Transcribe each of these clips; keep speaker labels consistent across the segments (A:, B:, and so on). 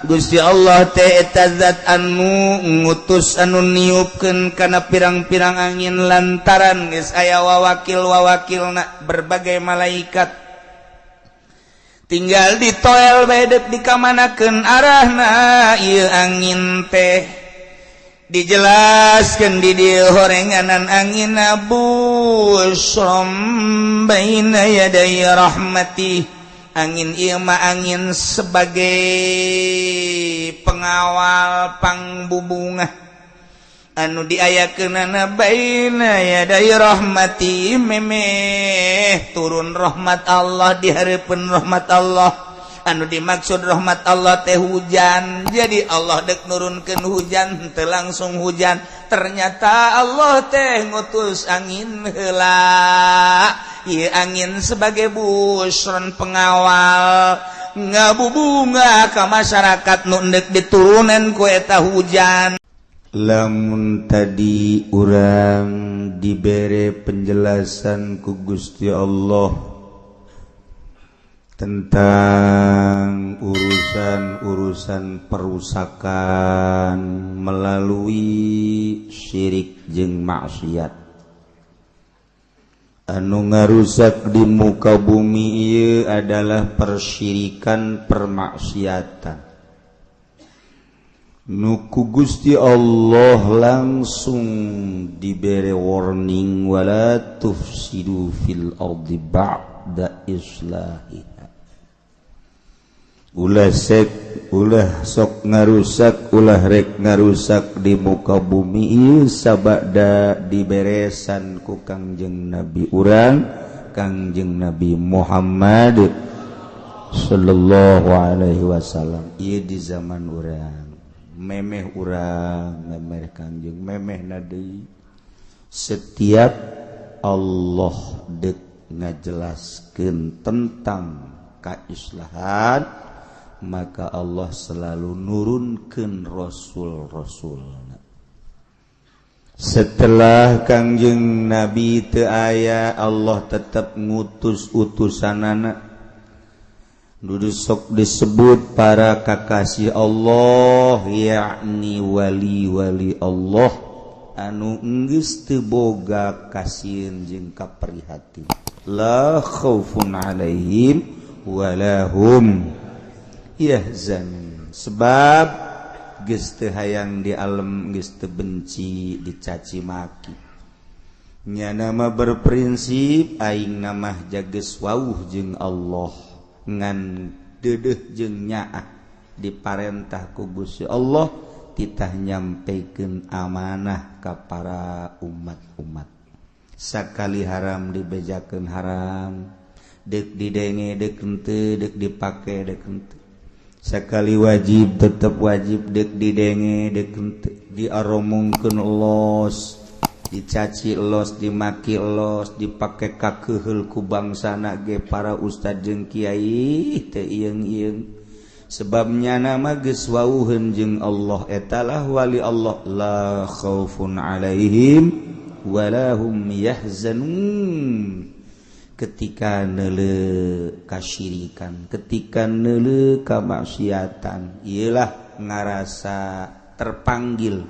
A: Gusti Allah teh eta zat anu ngutus, anu niupkeun kana pirang-pirang angin, lantaran geus aya wawakil-wawakilna berbagai malaikat, tinggal ditoel bae dek dikamanakeun arahna ieu angin teh. Dijelaskan di dieu horenganan angin busyron baina yaday rahmati. Angin ieu mah angin sebagai pengawal pangbubungah anu diayakeunana baina yaday rahmati, memeh turun rahmat Allah, di hareupeun rahmat Allah. Anu dimaksud rahmat Allah teh hujan. Jadi Allah dek nurunkeun hujan teu langsung hujan, ternyata Allah teh ngutus angin heula. Ieu angin sebagai busyron, pengawal, ngabubunga ka masyarakat nu endek diturunan ku eta hujan.
B: Lamun tadi urang dibere penjelasan ku Gusti Allah tentang urusan-urusan perusakan melalui syirik jeung maksiat anu ngarusak di muka bumi ieu adalah persyirikan, permaksiatan, nu ku Gusti Allah langsung dibere warning, wala tufsidu fil ardi ba'da islahiha, ulah sek, ulah sok ngarusak, ulah rek ngarusak di muka bumi ieu sabada diberesan ku Kangjeng Nabi urang, Kangjeng Nabi Muhammad sallallahu alaihi wasallam. Ieu di zaman urang, memeh urang, memeh Kangjeng, memeh nadi. Setiap Allah dek ngajelaskeun tentang kaislahan, maka Allah selalu nurunkan rasul-rasul. Setelah Kangjeng Nabi teu aya, Allah tetap ngutus utusanana. Dudu sok disebut para kakasih Allah, yakni wali-wali Allah anu enggeus teu boga kasieun jeung kaprihatin, la khaufun alaihim wala hum yahzanun, sebab geus teu hayang di alam, geus teu benci dicaci maki. Nya nama berprinsip, aing nama jages wauh jeung Allah, ngan deudeuh jeung nyaah diparentah ku Gusti Allah, titah nyampaikan amanah ka para umat-umat. Sakali haram dibejakeun haram, dek didenge dek henteu, dek dipake dek henteu. Sekali wajib tetap wajib, dek didenge dek henteu. Diaromongkeun los, dicaci los, dimaki los, dipake kakeheul ku bangsana ge, para ustad jeung kiai teu ieung-ieung, sebabnya nama geus wauheun jeung Allah. Etalah wali Allah, la khaufun alaihim wala hum yahzanun. Ketika neuleu kasyirikan, ketika neuleu kamaksiatan, ialah ngarasa terpanggil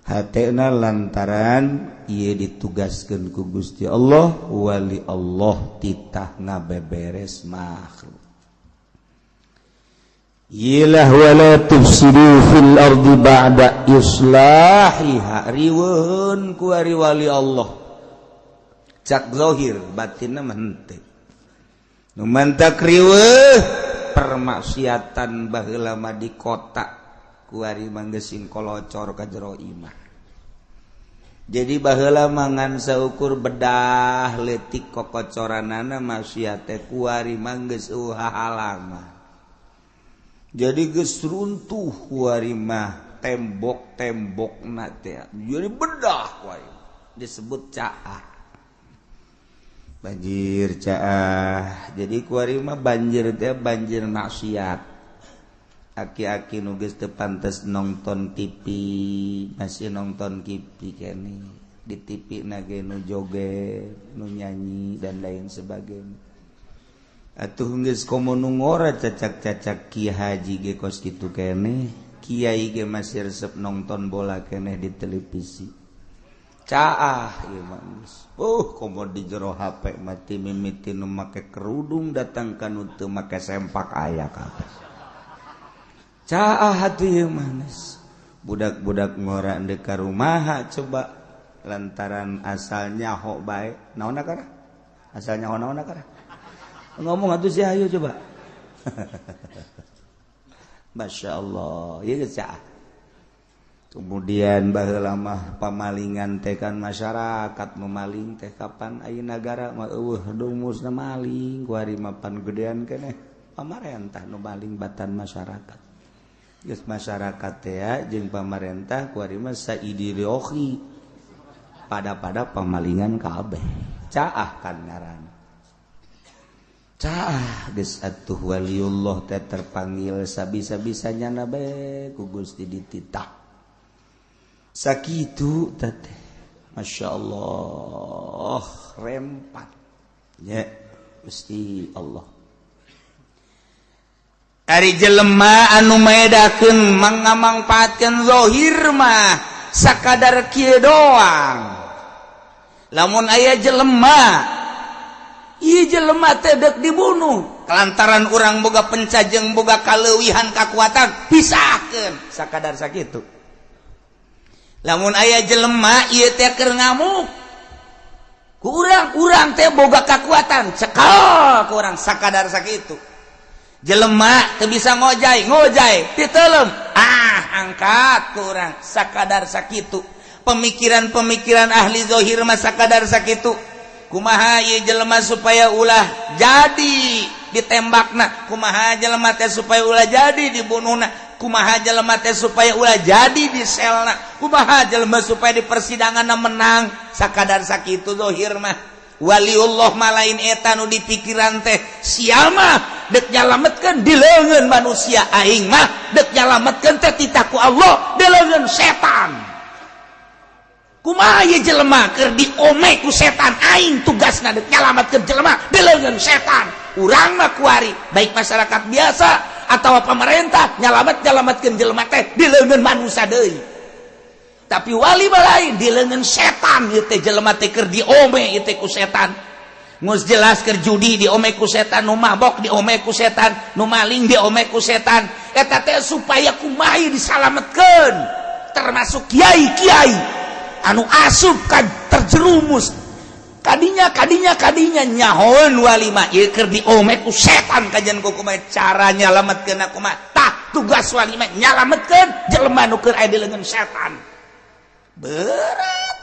B: hatena lantaran ieu ditugaskeun ku Gusti Allah. Wali Allah titah ngabeberes makhluk. Yilah wala tufsidu fil ardi ba'da islahiha. Riweuheun ku ari wali Allah cak zahir, batinna mah henteu. Nu mantak riweuh permaksiatan, baheula mah di kota, kuari mah geus kolocor ka jero imah. Jadi baheula mah ngan saukur bedah leutik kokocoranana maksiat teh, kuari mah geus halaman. Jadi geus runtuh kuari mah tembok-tembokna teh, jadi bedah kuari disebut caah, banjir caah. Jadi kuari mah banjir teh banjir maksiat. Aki-aki nu geus teu pantes nonton TV masih nonton TV kene, di TV na ge nu joget, nu nyanyi, dan lain sebagainya.
A: Atuh geus komo nu ngora cacak-cacak ki haji ge kos kitu keneh, kiai ge masih resep nonton bola keneh di televisi. Caah ieu mah geus. Komo di jero HP mati mimiti nu make kerudung datang ka nu teu make sempak aya kabeh. Caah atuh ieu mah geus. Budak-budak ngora deuk ka rumaha coba lantaran asalnya ho bae. Naon akara? Asalnya ho naon akara? Ngomong atuh sih ayo coba. Masya Allah, ya caah. Kemudian baheula mah pamalingan teh kan masyarakat memaling teh kapan aya nagara mah eueuh rumusna maling ku ari mapan gedean keneh pamarentah nu maling batan masyarakat. Geus masyarakat teh jeung pamarentah ku ari mah saidirohi pada-pada pamalingan kabeh. Caah kan ngaran. Caah geus atuh waliullah teh terpanggil sabisa-bisanya nabe ku Gusti dititah. Sakitu teh Masya Allah rempat ya Gusti Allah. Ari jelema anu maedakeun mangamangpaatkeun zahir mah sakadar kieu doang. Lamun aya jelema ieu jelema teh deuk dibunuh lantaran urang boga pencajeng boga kaleuwihan kakuatan pisahkeun sakadar sakitu. Lamun aya jelema ieu teh keur ngamuk ku urang teh boga kakuatan cekal ku urang sakadar sakitu. Jelema teu bisa ngojay ngojay diteuleum ah angkat ku urang sakadar sakitu. Pemikiran-pemikiran ahli zahir mah sakadar sakitu. Kumaha ieu jelema supaya ulah jadi ditembakna, kumaha jelema teh supaya ulah jadi dibunuhna, kumaha jelema teh supaya ulah jadi diselna, kumaha jelema supaya di persidanganna menang, sakadar sakitu zahir mah. Waliullah mah lain eta nu dipikiran teh, sia mah deuk nyalametkeun di leungeun manusia, aing mah deuk nyalametkeun teh titah ku Allah di leungeun setan. Kumaha ieu jelema keur diome ku setan, aing tugasna deuk nyalametkeun jelema di leungeun setan. Urang mah kuari baik masyarakat biasa atawa pemerintah nyalamet-nyalametkeun jelema teh di leungeun manusia deui. Tapi wali mah lain di leungeun setan ieu teh jelema teh keur diome ieu teh ku setan. Geus jelas keur judi diome ku setan, nu mabok diome ku setan, nu maling diome ku setan. Eta teh supaya kumaha disalametkeun termasuk kiai-kiai anu asup kan terjerumus kadinya kadinya kadinya nyahoeun wali mah ieu keur diome ku setan kajian ku kumaha cara nyalametkeun kumaha tah tugas wali mah nyalametkeun jelema nu keur aya di leungeun setan. Berat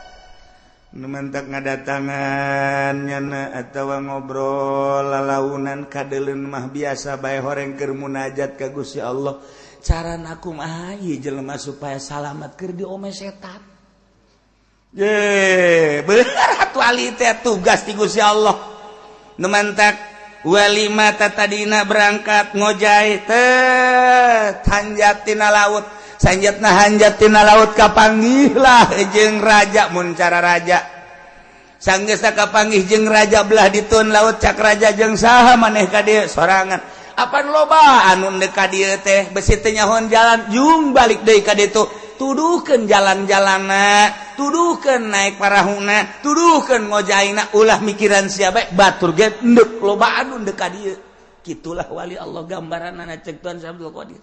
A: nu mentak ngadatangan nyana atawa ngobrol lalaunan kadeuleun mah biasa bae horeng keur munajat ka Gusti Allah. Carana kumaha ieu jelema supaya salamat keur diome setan. Ye, berat wali teh tugas ti Gusti Allah. Nu mantak wali mah tadina berangkat ngojay teh hanjat tina laut. Sanjatna hanjat tina laut kapanggih lah jeung raja mun cara raja. Sanggeusna kapanggih jeung raja belah ditun laut cak raja jeung saha maneh ka dieu sorangan. Apan loba anu deuk ka dieu teh besi teu nyahoan jalan jung balik deui ka ditu. Tuduhkeun jalan-jalanna, tuduhkeun naik parahuna, tuduhkeun ngojaina, ulah mikiran sia bae batur ge endek loba anu endek ka dieu. Kitulah wali Allah gambaranna cek Tuhan Abdul Qadir.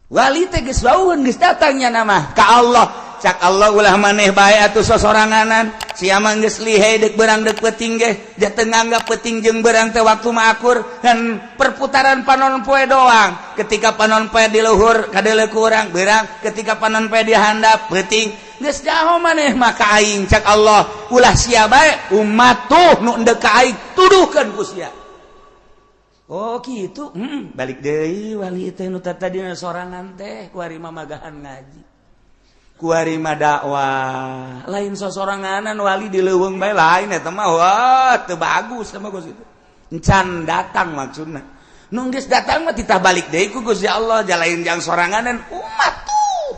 A: Wali teh geus wauheun geus datangnya nama ka Allah. Cak Allah ulah maneh bae atuh sosoranganan. Sia mah geus lihai deuk beurang deuk peuting ge, da teu nganggap peuting jeung beurang teh waktu mah akur dan perputaran panon poe doang. Ketika panon poe di luhur kadeuleu ku urang beurang, ketika panon poe di handap peuting. Geus jaho maneh mah ka aing cak Allah, ulah sia bae umat tuh nu endek ka aing tuduhkeun ku sia. Oh gitu, balik deui wali teh nu tadina sorangan teh kuari mah magahan ngaji. Kuari mah dakwah, lain sosoranganan wali di leuweung bae lain eta mah wah teu bagus sama Gusti itu. Encan datang maksudna. Nu geus datang mah titah balik deui ku Gusti Allah jalain jang soranganan umat tuh.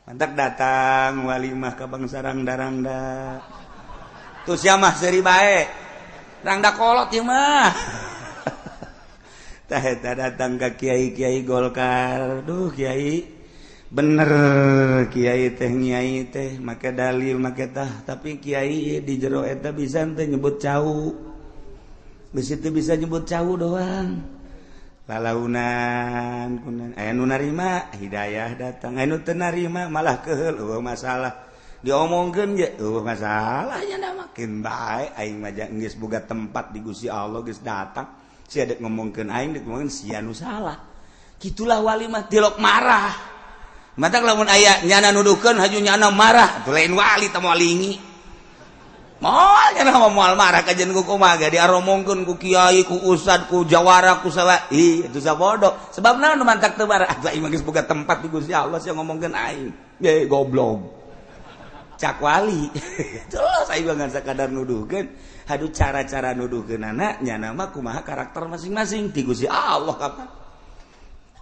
A: Mantak datang wali mah ka bangsa rangda-rangda. Tuh sia mah seuri bae. Rangda kolot ieu mah. Tah eta datang ka kiai-kiai Golkar. Duh kiai, bener kiai teh, nyai teh make dalil make tah, tapi kiai di jero eta bisa teh nyebut cau, bisi teu bisa nyebut cau doang. Lalaunan kunan aya nu narima hidayah datang, aya nu teu narima malah keheul, eueuh masalah diomongkeun ge eueuh masalahnya. Da makin bae aing mah geus boga tempat di Gusti Allah, geus datang sia dek ngomongkeun aing, dek ngomongkeun sia nu salah. Gitulah wali mah, tilok marah. Matak lamun aya nyana nuduhkeun haju nyana marah, atuh lain wali, tah moal lingi. Moal nyana mah, moal marah kajian ku kumaha ge diaromongkeun ku kiai, ku ustad, ku jawara, ku sawa. Ih, itu sabodo. Sebab naon nu mantak teu marah? Atuh aing mah geus boga tempat di Gusti Allah, sia ngomongkeun aing. Ye goblok. Cak wali. Terus aing mah ngan sakadar nuduhkeun. Aduh, cara-cara nuduhkeun anak nyana mah kumaha karakter masing-masing ti Gusti Allah kapan.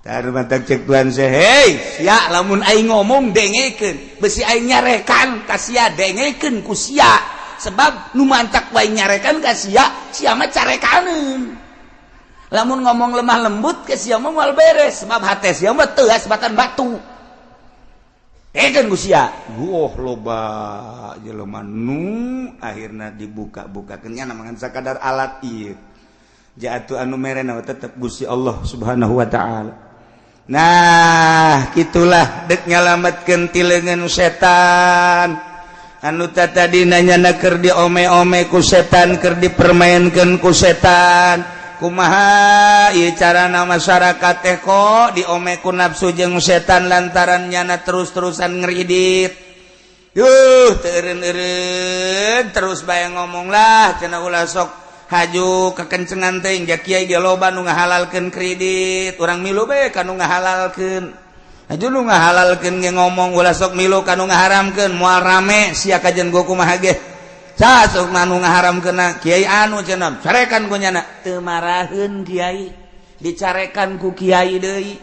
A: Tar mantak cek Tuhan saya, hei, sia lamun aing ngomong dengekeun, besi aing nyarekan ka sia, dengekeun ku sia. Sebab nu mantak wae nyarekan ka sia, sia mah carekaneun. Lamun ngomong lemah lembut ke sia mah moal beres, sebab hate sia mah teuas batan batu. Dengekeun ku sia. Wah, loba jelema nu akhirna dibuka-bukakeun nya ngan sakadar alat ieu. Jatuh anu merena tetep Gusti Allah Subhanahu wa taala. Nah, gitulah dek nyalametkeun ti leungeun setan. Anu tadi nanya keur diome-ome ku setan, keur dipermainkeun ku setan. Kumaha ieu carana masyarakat teh kok diome ku nafsu jeung setan lantaran nyana terus-terusan ngeridit. Yuh, teu eureun-eureun terus bae ngomong lah cenah, ulah sok haju kekencengan teh, ja kiai ge loba nu ngahalalkeun kredit, urang milu bae ka nu ngahalalkeun. Haju nu ngahalalkeun ge ngomong ulah sok milu ka nu ngaharamkeun, moal rame sia kajen go kumaha ge. Sok nu ngaharamkeun kiai anu cenah, carekan ku nyana, teu maraheun kiai, dicarekan ku kiai deui,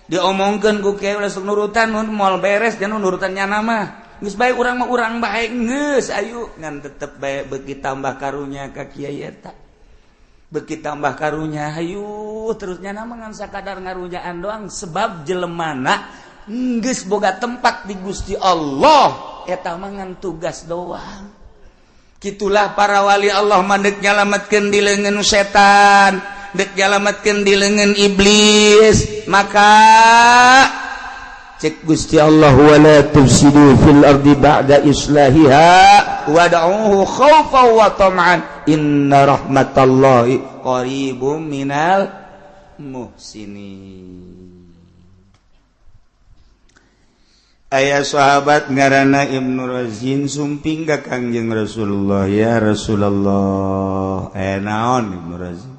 A: diomongkeun ku kiai ulah sok nurutan, moal beres jangan nurutan nyana mah. Geus bae urang mah, urang bae geus ayu ngan tetep bae beuki tambah karunya ka kiai eta, beuki tambah karunya, hayu terusnya nama ngan sakadar ngarunyaan doang, sebab jelemana geus boga tempat di Gusti Allah, eta mah ngan tugas doang. Gitulah para wali Allah mandek nyalametkeun di leungeun setan, dek nyalametkeun di leungeun iblis. Maka cek Gusti Allah, wala tufsidu fil ardi ba'da islahiha wad'uhu khaufan wa tam'an inna rahmatallahi qaribum minal muhsinin. Aya sahabat ngaranna Ibnu Razin sumping ka Kangjeng Rasulullah, ya Rasulullah. Eh, naon Ibnu Razin?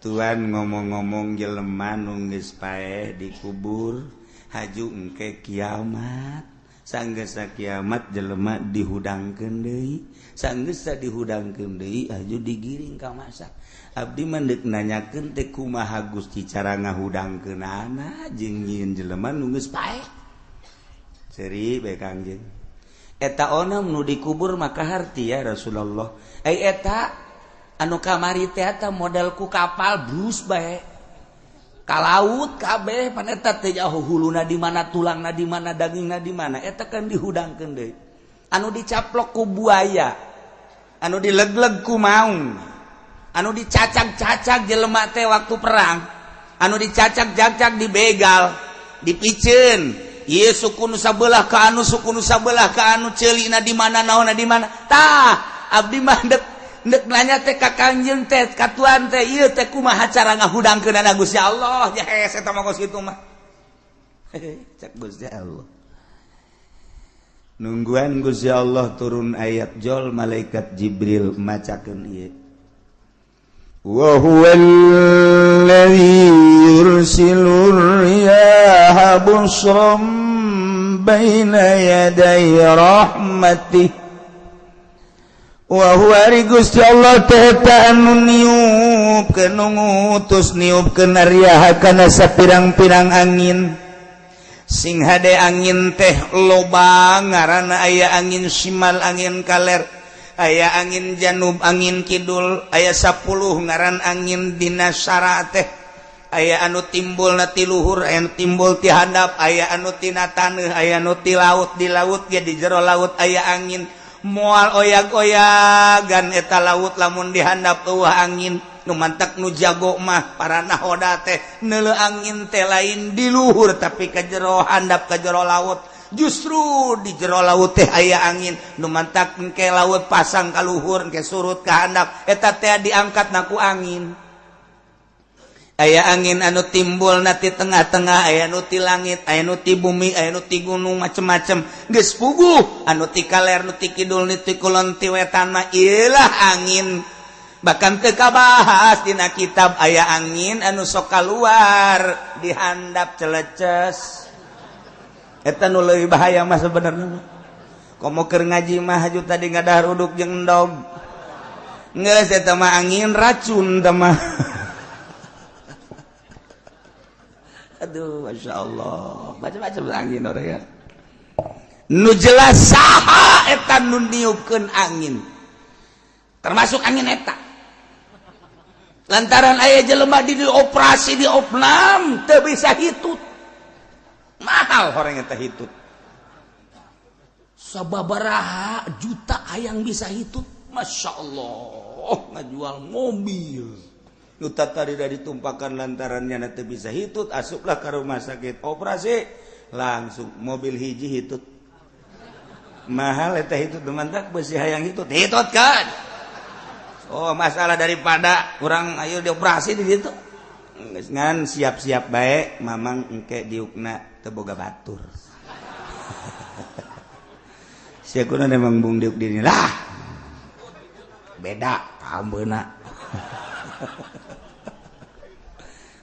A: Tuan ngomong-ngomong jelema nu geus paeh dikubur haju engke kiamat, sanggeus kiamat jelema dihudangkeun deui, sanggeus dihudangkeun deui haju digiring ka masa. Abdi mah deuk nanyakeun teh kumaha Gusti cara ngahudangkeunana jeung nyieun jelema nu geus paeh. Seuri bae Kangjeng, eta onam nu dikubur maka harti ya Rasulullah. Ai eta anu kamari teh eta model ku kapal brus bae ka laut kabeh, pan eta teh jauh huluna di mana, tulangna di mana, dagingna di mana. Eta kan dihudangkeun deui. Anu dicaplok ku buaya, anu dilegleg ku maung, anu dicacag-cacag jelema teh waktu perang, anu dicacag-cacag, dibegal, dipiceun ieu suku nu sabelah ka anu suku nu sabelah ka anu, ceulina di mana, naonna di mana. Tah, abdi mah dek dek nanya teh ka Kangjeng teh, ka Tuan teh, ieu teh kumaha cara ngahudangkeunana Gusti Allah? Ya hese eta mah kos kitu mah. Cek Gusti Allah, nungguan Gusti Allah turun ayat jol, malaikat Jibril macakeun ieu, wa huwa alladhi yursilur riyaha busran baina yaday rahmatih. Wa huwa ari Gusti Allah teh eta anu niupkeun, nu ngutus niupkeun riyaha kana sapirang-pirang angin. Sing hade angin teh loba ngaranna, aya angin simal, angin kaler. Aya angin janub, angin kidul, aya 10 ngaran angin dina syara teh. Aya anu timbul na ti luhur, aya anu timbul ti handap, aya anu tina taneuh, aya anu ti laut, di laut ge di jero laut aya angin. Moal oyag-oyagan eta laut lamun dihandap eueuh angin. Nu mantak nu jago mah para nahoda teh neuleu angin teh lain di luhur tapi ka jero handap, ka jero laut. Justru di jero laut teh aya angin nu mantak engke laut pasang ka luhur, engke surut ka handap, eta teh diangkat naku angin. Aya angin anu timbul na ti tengah-tengah, aya anu ti langit, aya anu ti bumi, aya anu ti gunung, macem-macem geus puguh. Anu ti kaler, nu ti kidul, nu ti kulon, ti wetan mah ieulah angin. Bahkan teu kabahas dina kitab aya angin anu sok kaluar di handap celeces. Eta nu leuwih bahaya mah sebenarnya. Komo keur ngaji mah haju tadi ngadahar uduk jeung endog. Geus eta mah angin racun teh mah. Aduh, Masya Allah, macam-macam angin orang ya. Nu jelas saha eta nu niupkeun angin, termasuk angin eta. Lantaran aya jelema di dioperasi di opnam teu bisa hitut. Mahal orang eta hitut. Sababaraha juta hayang bisa hitut. Masya Allah, ngajual mobil. Nu tadi ditumpakan lantarannya nanti bisa hitut, asuplah ke rumah sakit operasi, langsung mobil hiji hitut. Mahal eta hitut, mantak besi hayang hitut, hitut kan. Oh, masalah daripada kurang ayo dioperasi di situ. Ngan siap-siap baik, mamang engke diukna teu boga batur. Sia kuna memang bung diuk dini lah. Beda paham beuna.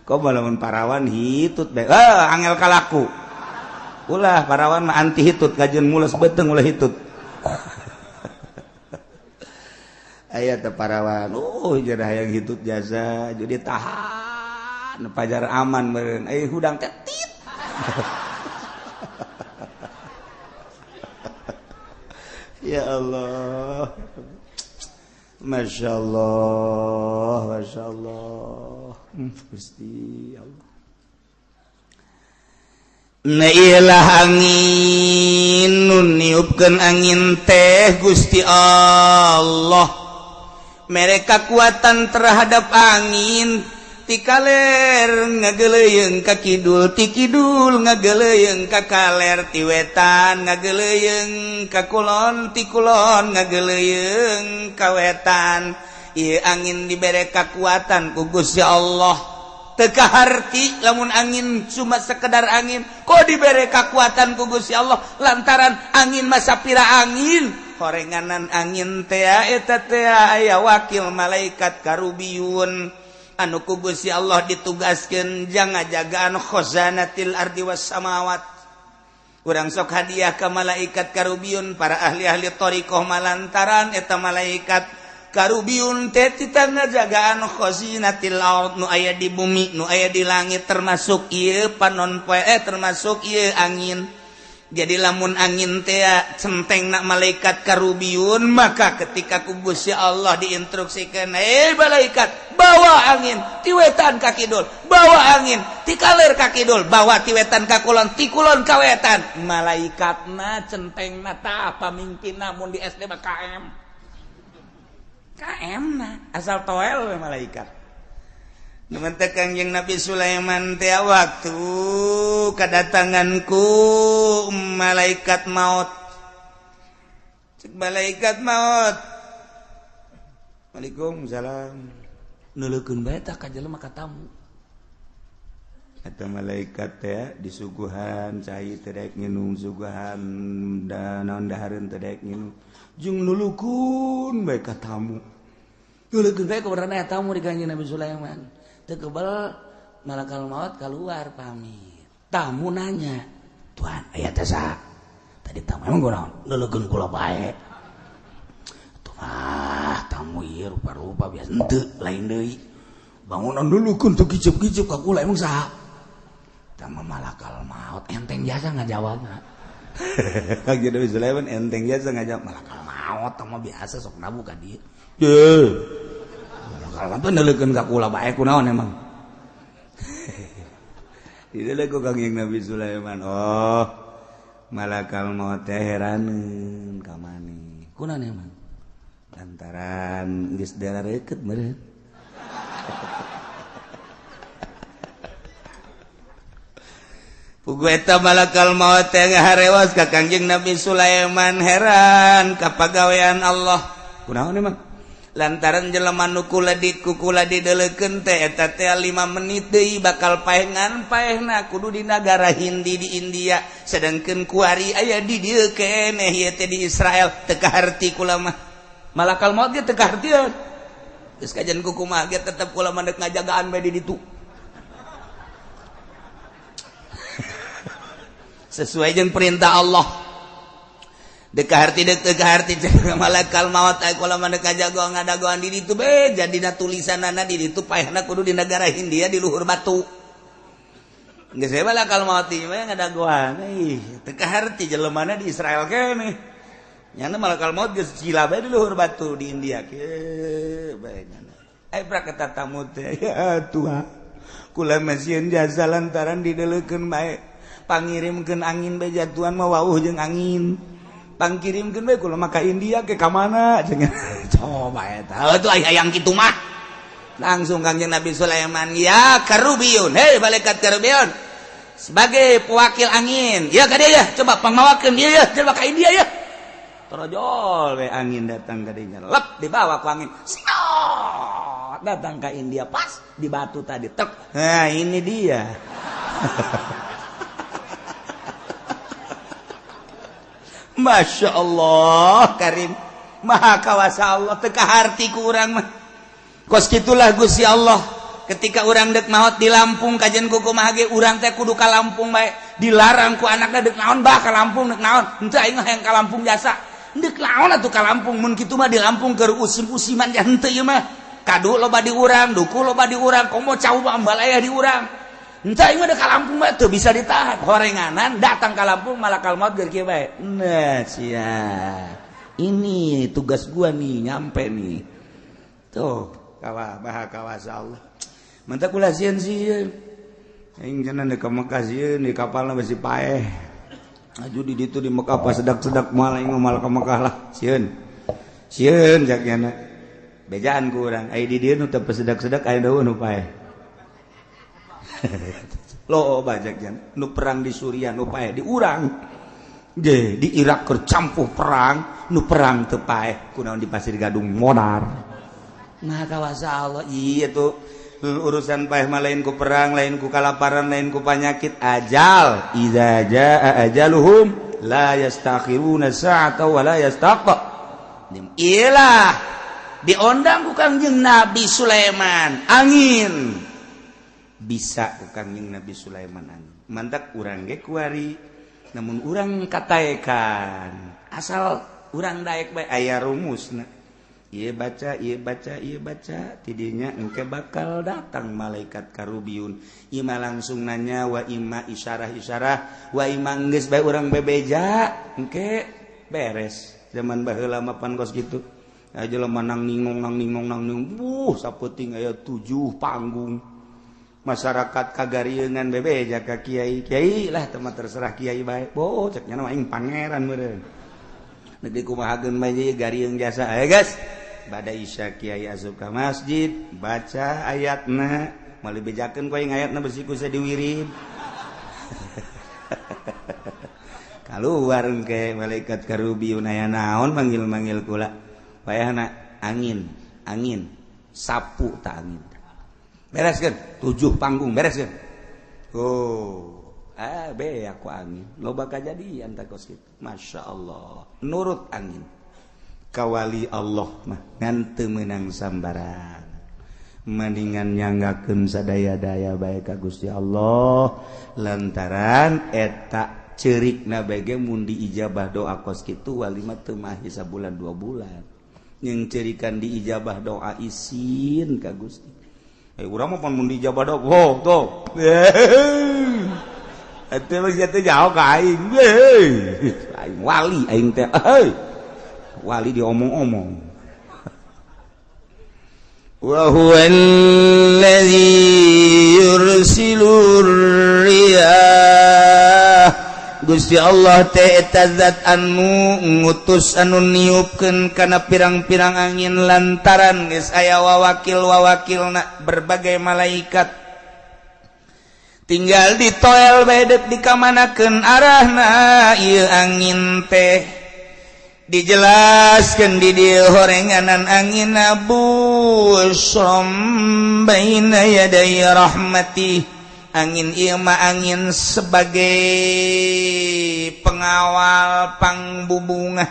A: Kok lamun parawan hitut bae. Angel kalaku. Ulah parawan mah anti hitut, kajeun mules beuteung ulah hitut. Aya teh parawan, jadi hayang hitut jasa, jadi tahan pajar aman meureun. Hudang teh tit. Ya Allah. Masya Allah, Masya Allah, Gusti Allah. Nailah angin nu niupkeun angin teh Gusti Allah. Mereka kekuatan terhadap angin ti kaler ngageleuyeung ka kidul, ti kidul ngageleuyeung ka kaler, ti wetan ngageleuyeung ka kulon, ti kulon ngageleuyeung ka wetan. Ieu angin dibere kakuatan ku Gusti Allah. Teu kaharti lamun angin cuma sekedar angin, kok dibere kakuatan ku Gusti Allah lantaran angin masa pira angin. Horenganan angin teh eta teh aya wakil malaikat karubiyun anu ku Gusti Allah ditugaskeun jang ngajagaan khazanatil ardi was samawat. Urang sok hadiah ka malaikat karubiyun para ahli-ahli thariqah malantaran eta malaikat karubiyun teh tita ngajagaan khazinatil ard nu aya di bumi, nu aya di langit, termasuk ieu panon poe, termasuk ieu angin. Jadi lamun angin teh centeng nak malaikat karubiyun, maka ketika ku Gusti Allah diinstruksikan, malaikat bawa angin ti wetan ka kidul, bawa angin ti kaler ka kidul, bawa ti wetan ka kulon, ti kulon ka wetan. Malaikatna centengna tah pamimpinna mun di SD mah KM. KM na asal toel we malaikat. Numantak Kangjeng Nabi Sulaiman teh waktu kedatanganku malaikat maut. Cek malaikat maut. Waalaikumsalam. Neuleukeun bae tah ka jelema ka tamu. Eta malaikat teh disuguhan cai teh daek nginum, suguhan da naon dahareun teh daek nginum. Jeung nulukeun bae ka tamu. Nulukeun bae kabarana tamu di Kangjeng Nabi Sulaiman. Teu kebal malakal maut keluar pamit. Tamu nanya, "Tuan, aya teh saha?" Tadi tamu emang kunaon? Leulekeun kula bae. Tuh mah tamu ieu rupa-rupa biasa henteu, lain deui. Bangunan leulekeun teu kicep-kicep ka kula emang saha? Tamu malakal maut enteng jasa ngajawabna. Kangjeng Nabi Sulaiman enteng jasa ngajawab malakal maut. Maot mah biasa sok nabu ka dieu. Ye. Kalau teh neuleukeun ka kula bae kunaon emang. Dideuleu ku Kangjeng Nabi Sulaiman. Oh, malakal maut teh heraneun ka maneh. Kunaon emang? Lantaran geus darareukeut meureun. Pugu eta malakal maut teh ngaharewas ka Kangjeng Nabi Sulaiman heran ka pagawean Allah. Kunaon emang? Lantaran jelema nu kula dikukula dideleukeun teh eta teh 5 menit deui bakal paengan paehna kudu di nagara Hindi di India, sedangkeun kuari aya di dieu keneh ieu teh di Israel teu kaharti kula mah. Malakal maut ge teu kahartieun. Geus kajian kukumaha ge tetep kula mah deuk ngajagaan bae di ditu. Sesuai jeung perintah Allah. Dek harti dek teu harti malakal maut aya kula mah deuk ngajagoan ngadagoan di ditu be jadina tulisanana di ditu paehna kudu di negara Hindia di luhur batu. Geus we malakal maut ieu mah ngadagoan ih teu kaharti jelemana di Israel keneh. Nyana malakal maut geus cila bae di luhur batu di India kieu bae nyana. Ai prak eta tamu teh ya Tuhan kula mah sieun jasa lantaran dideleukeun bae. Pangirimkeun angin bae jatuhan mah wauh jeung angin. Pangkirimkeun bae kula mah ka India ke ka mana cenah. Coba eta. Heuh aya yang kitu mah. Langsung Kangjeng Nabi Sulaiman, ya Karubiyun, hei malaikat Karubiyun. Sebagai pewakil angin, ya ka dieu ya, coba pangmawakeun ieu ya, coba ka India ya. Torojol we angin datang ka dinya. Lep dibawa ku angin. Siot, datang ka India pas di batu tadi. Tek. Nah, ini dia. Masya Allah Karim Maha kawasa Allah teu kaharti ku urang mah. Kos kitulah Gusti Allah ketika urang dek maot di Lampung kajian kumaha ge urang teh kudu ka Lampung bae dilarang ku anakna dek naon bah ka Lampung dek naon henteu aing hayang ka Lampung jasa dek naon atuh ka Lampung mun kitu mah di Lampung keur usim-usiman ja henteu ieu mah kadu loba di urang duku loba di urang komo cau ambalaya di urang. Entah ini udah ka Lampung mah tuh bisa ditahan. Horenganan datang ka Lampung malakal maut geur kieu bae. Nah, sia. Ini tugas gua nih nyampe nih. Tuh, kawa maha kawasa Allah. Mantap kula sieun-sieun. Aing cenah deuk ka Mekah sieun di kapalna besi paeh. Aju di ditu di Mekah pas sedak-sedak moal aing mah ka Mekah lah sieun. Sieun jak nyana. Bejaan ku urang ai di dieu nu teu sedak-sedak aya daun nu paeh. Lo bajak jan nu perang di Suriah nu paeh di urang je di Irak keur campuh perang nu perang teu paeh kunaon di Pasir Gadung modar. Maha kawasa Allah iya tuh urusan paeh mah lain ku perang lain ku kalaparan lain ku panyakit ajal idza jaa ajaluhum la yastakhiruna sa'ata wa la yastaqdim. Iyalah diondang ku Kangjeng Nabi Sulaiman angin bisa ku Kangjeng Nabi Sulaiman angin mantak urang ge kuari namun urang kataekan asal urang daek bae aya rumusna ieu baca ieu baca ieu baca tidinya engke bakal datang malaikat Karubiyun ima langsung nanya wa ima isyarah-isyarah wa ima geus bae urang bebeja engke beres zaman baheula mah pan kos kitu aya jelema nang ningong nang ningong nang ningong sapeuting aya 7 panggung masyarakat kagarieunan bebeja ka kiai kiai lah teu mah terserah kiai bae bo cek nya mah aing pangeran meureun nepi kumahakeun bae ieu garieung jasa aya guys bada isya kiai asup ka masjid baca ayatna moal dibejakeun ku aing ayatna besi ku diwirid kaluar engke malaikat Karubiyun aya naon manggil-manggil kula payahna angin angin sapu ta angin bereskeun 7 panggung bereskeun. Oh, be aku angin loba kajadian tak kos kitu. Masya Allah nurut angin kawali Allah mah ngan teu meunang sambaran mendingan nyanggakeun sadaya-daya bae ka Gusti Allah lantaran eta ceurikna bae ge mun diijabah doa kos kitu wali mah teu mahi sabulan 2 bulan jeung ceurikan diijabah doa isin ka Gusti. Urang mah pan mun diijabah doa oh tuh. Eta mah sia teh jauh ka aing. Aing wali aing teh. Wali diomong-omong. Wa huwallazi yursilur riyah. Gusti Allah teh eta zat anu ngutus anu niupkeun kana pirang-pirang angin lantaran geus aya wawakil-wawakilna berbagai malaikat. Tinggal ditoel bae deuk dikamanakeun arahna ieu angin teh. Dijelaskeun di dieu horenganan angin busrom baina yaday rahmati. Angin ieu mah angin sebagai pengawal pangbubungah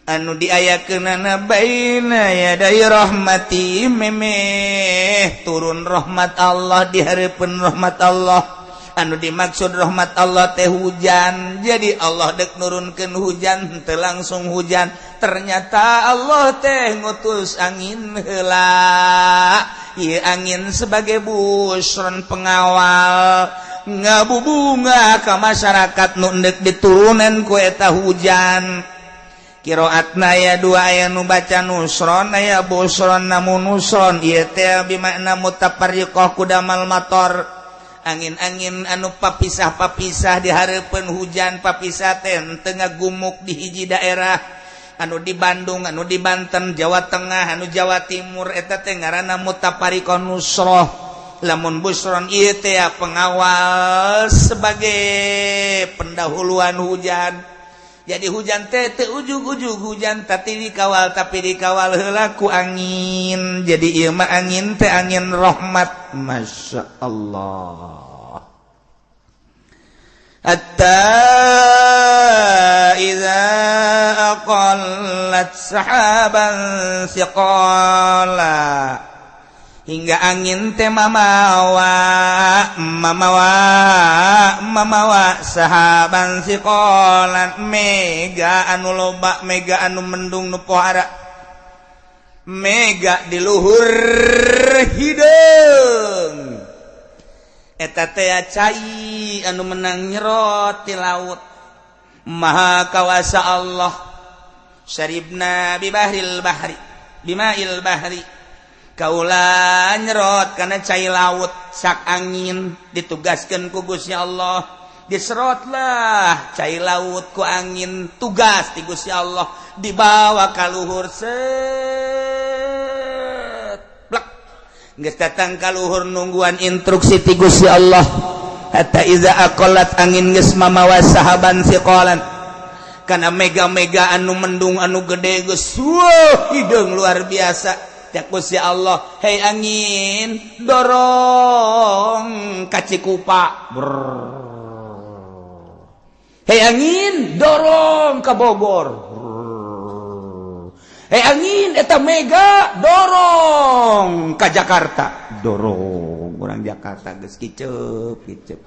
A: anu diayakeunana baina yaday rahmati memeh turun rahmat Allah di hareupeun rahmat Allah. Anu dimaksud rahmat Allah teh hujan. Jadi Allah dek nurunkeun hujan teu langsung hujan, ternyata Allah teh ngutus angin heula. Ieu angin sebagai busron pengawal ngabubunga ka masyarakat nu endek diturunan ku eta hujan. Qiraatna aya dua, aya nu baca nusron aya busron, namun nusron ieu teh bimakna mutafarriqah kudamal mator. Angin-angin anu papisah-papisah di hareupeun hujan, papisah teh teu ngagumuk di hiji daerah. Anu di Bandung, anu di Banten, Jawa Tengah, anu Jawa Timur eta teh ngaranna mutafariqah nusroh. Lamun busron ieu teh pengawal sebagai pendahuluan hujan. Jadi hujan teh teu ujug-ujug hujan tapi dikawal, tapi dikawal heula ku angin. Jadi ieu mah angin teh angin rahmat. Masya Allah. Hatta idza aqallat sahaban siqala, hingga angin teh mamawa mamawa mamawa sahaban siqalan, mega anu loba, mega anu mendung nu pohara, mega di luhur hideung. Eta teh cai anu menang nyerot ti laut. Maha kawasa Allah. Syaribna bi bahril bahri bimail bahri, kaula nyerot kana cai laut sak angin ditugaskeun ku Gusti Allah. Diserotlah cai laut ku angin, tugas ti Gusti Allah dibawa ka luhur set plek. Geus datang ka luhur nungguan instruksi ti Gusti Allah. Hatta iza aqallat, angin geus mamawa sahaban siqalan kana mega-mega anu mendung anu gede geus hideung luar biasa. Cak Gusti Allah, hei angin dorong ka Cikupa. Hei angin dorong ka Bogor. Hei angin eta mega dorong ka Jakarta. Dorong orang Jakarta geus kicep kicep.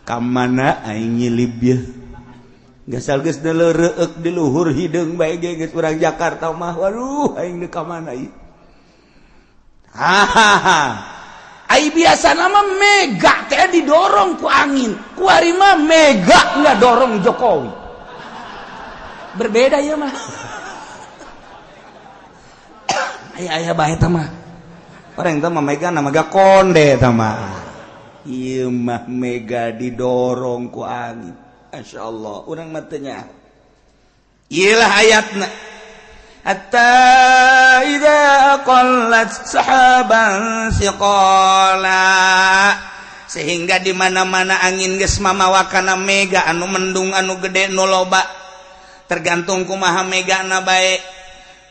A: Ka mana aing nyilib ye? Gasal geus deuleureuk di luhur hideung bae ge geus urang Jakarta mah. Waduh aing deuk ka mana ieu? Hahaha. Ai biasa nama mega teh didorong ku angin. Kuari mah mega nggak dorong Jokowi. Berbeda ya mah. Aya-aya bae tah mah. Orang teh mah mega na mega konde tah mah. Ieu mah mega didorong ku angin. Masyaallah, urang mah teu nyaho. Ieu lah ayatna. Hatta idza aqallat sahaban siqala, sehingga di mana-mana angin geus mamawa kana mega anu mendung anu gede nu loba, tergantung kumaha megana bae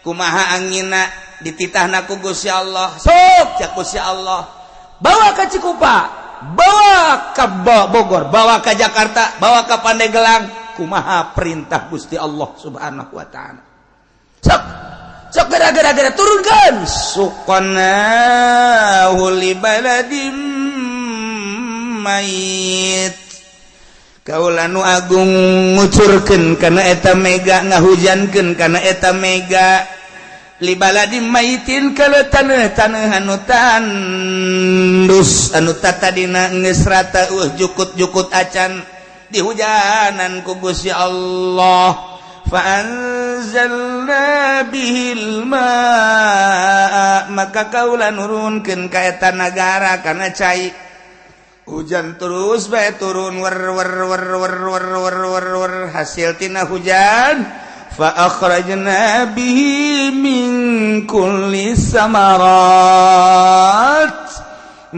A: kumaha anginna dititahna ku Gusti Allah. Sok cak Gusti Allah, bawa ka Cikupa, bawa ka Bogor, bawa ka Jakarta, bawa ka Pandeglang, kumaha perintah Gusti Allah Subhanahu wa taala. Sok sok gara-gara turunkan suqnahu li baladim mayit. Kaula nu agung ngucurkeun kana eta mega, ngahujankeun kana eta mega li baladim mayitin kana taneuh-taneuh anu tandus anu tatadina geus rata jukut-jukut acan dihujanan ku Gusti Allah. Fa anzalna bihil ma'a, maka kaula nurunkeun ka eta nagara kana cai. Hujan terus bae turun wer wer wer wer wer wer wer wer, hasil tina hujan fa akhrajna bihi min kulli samarat,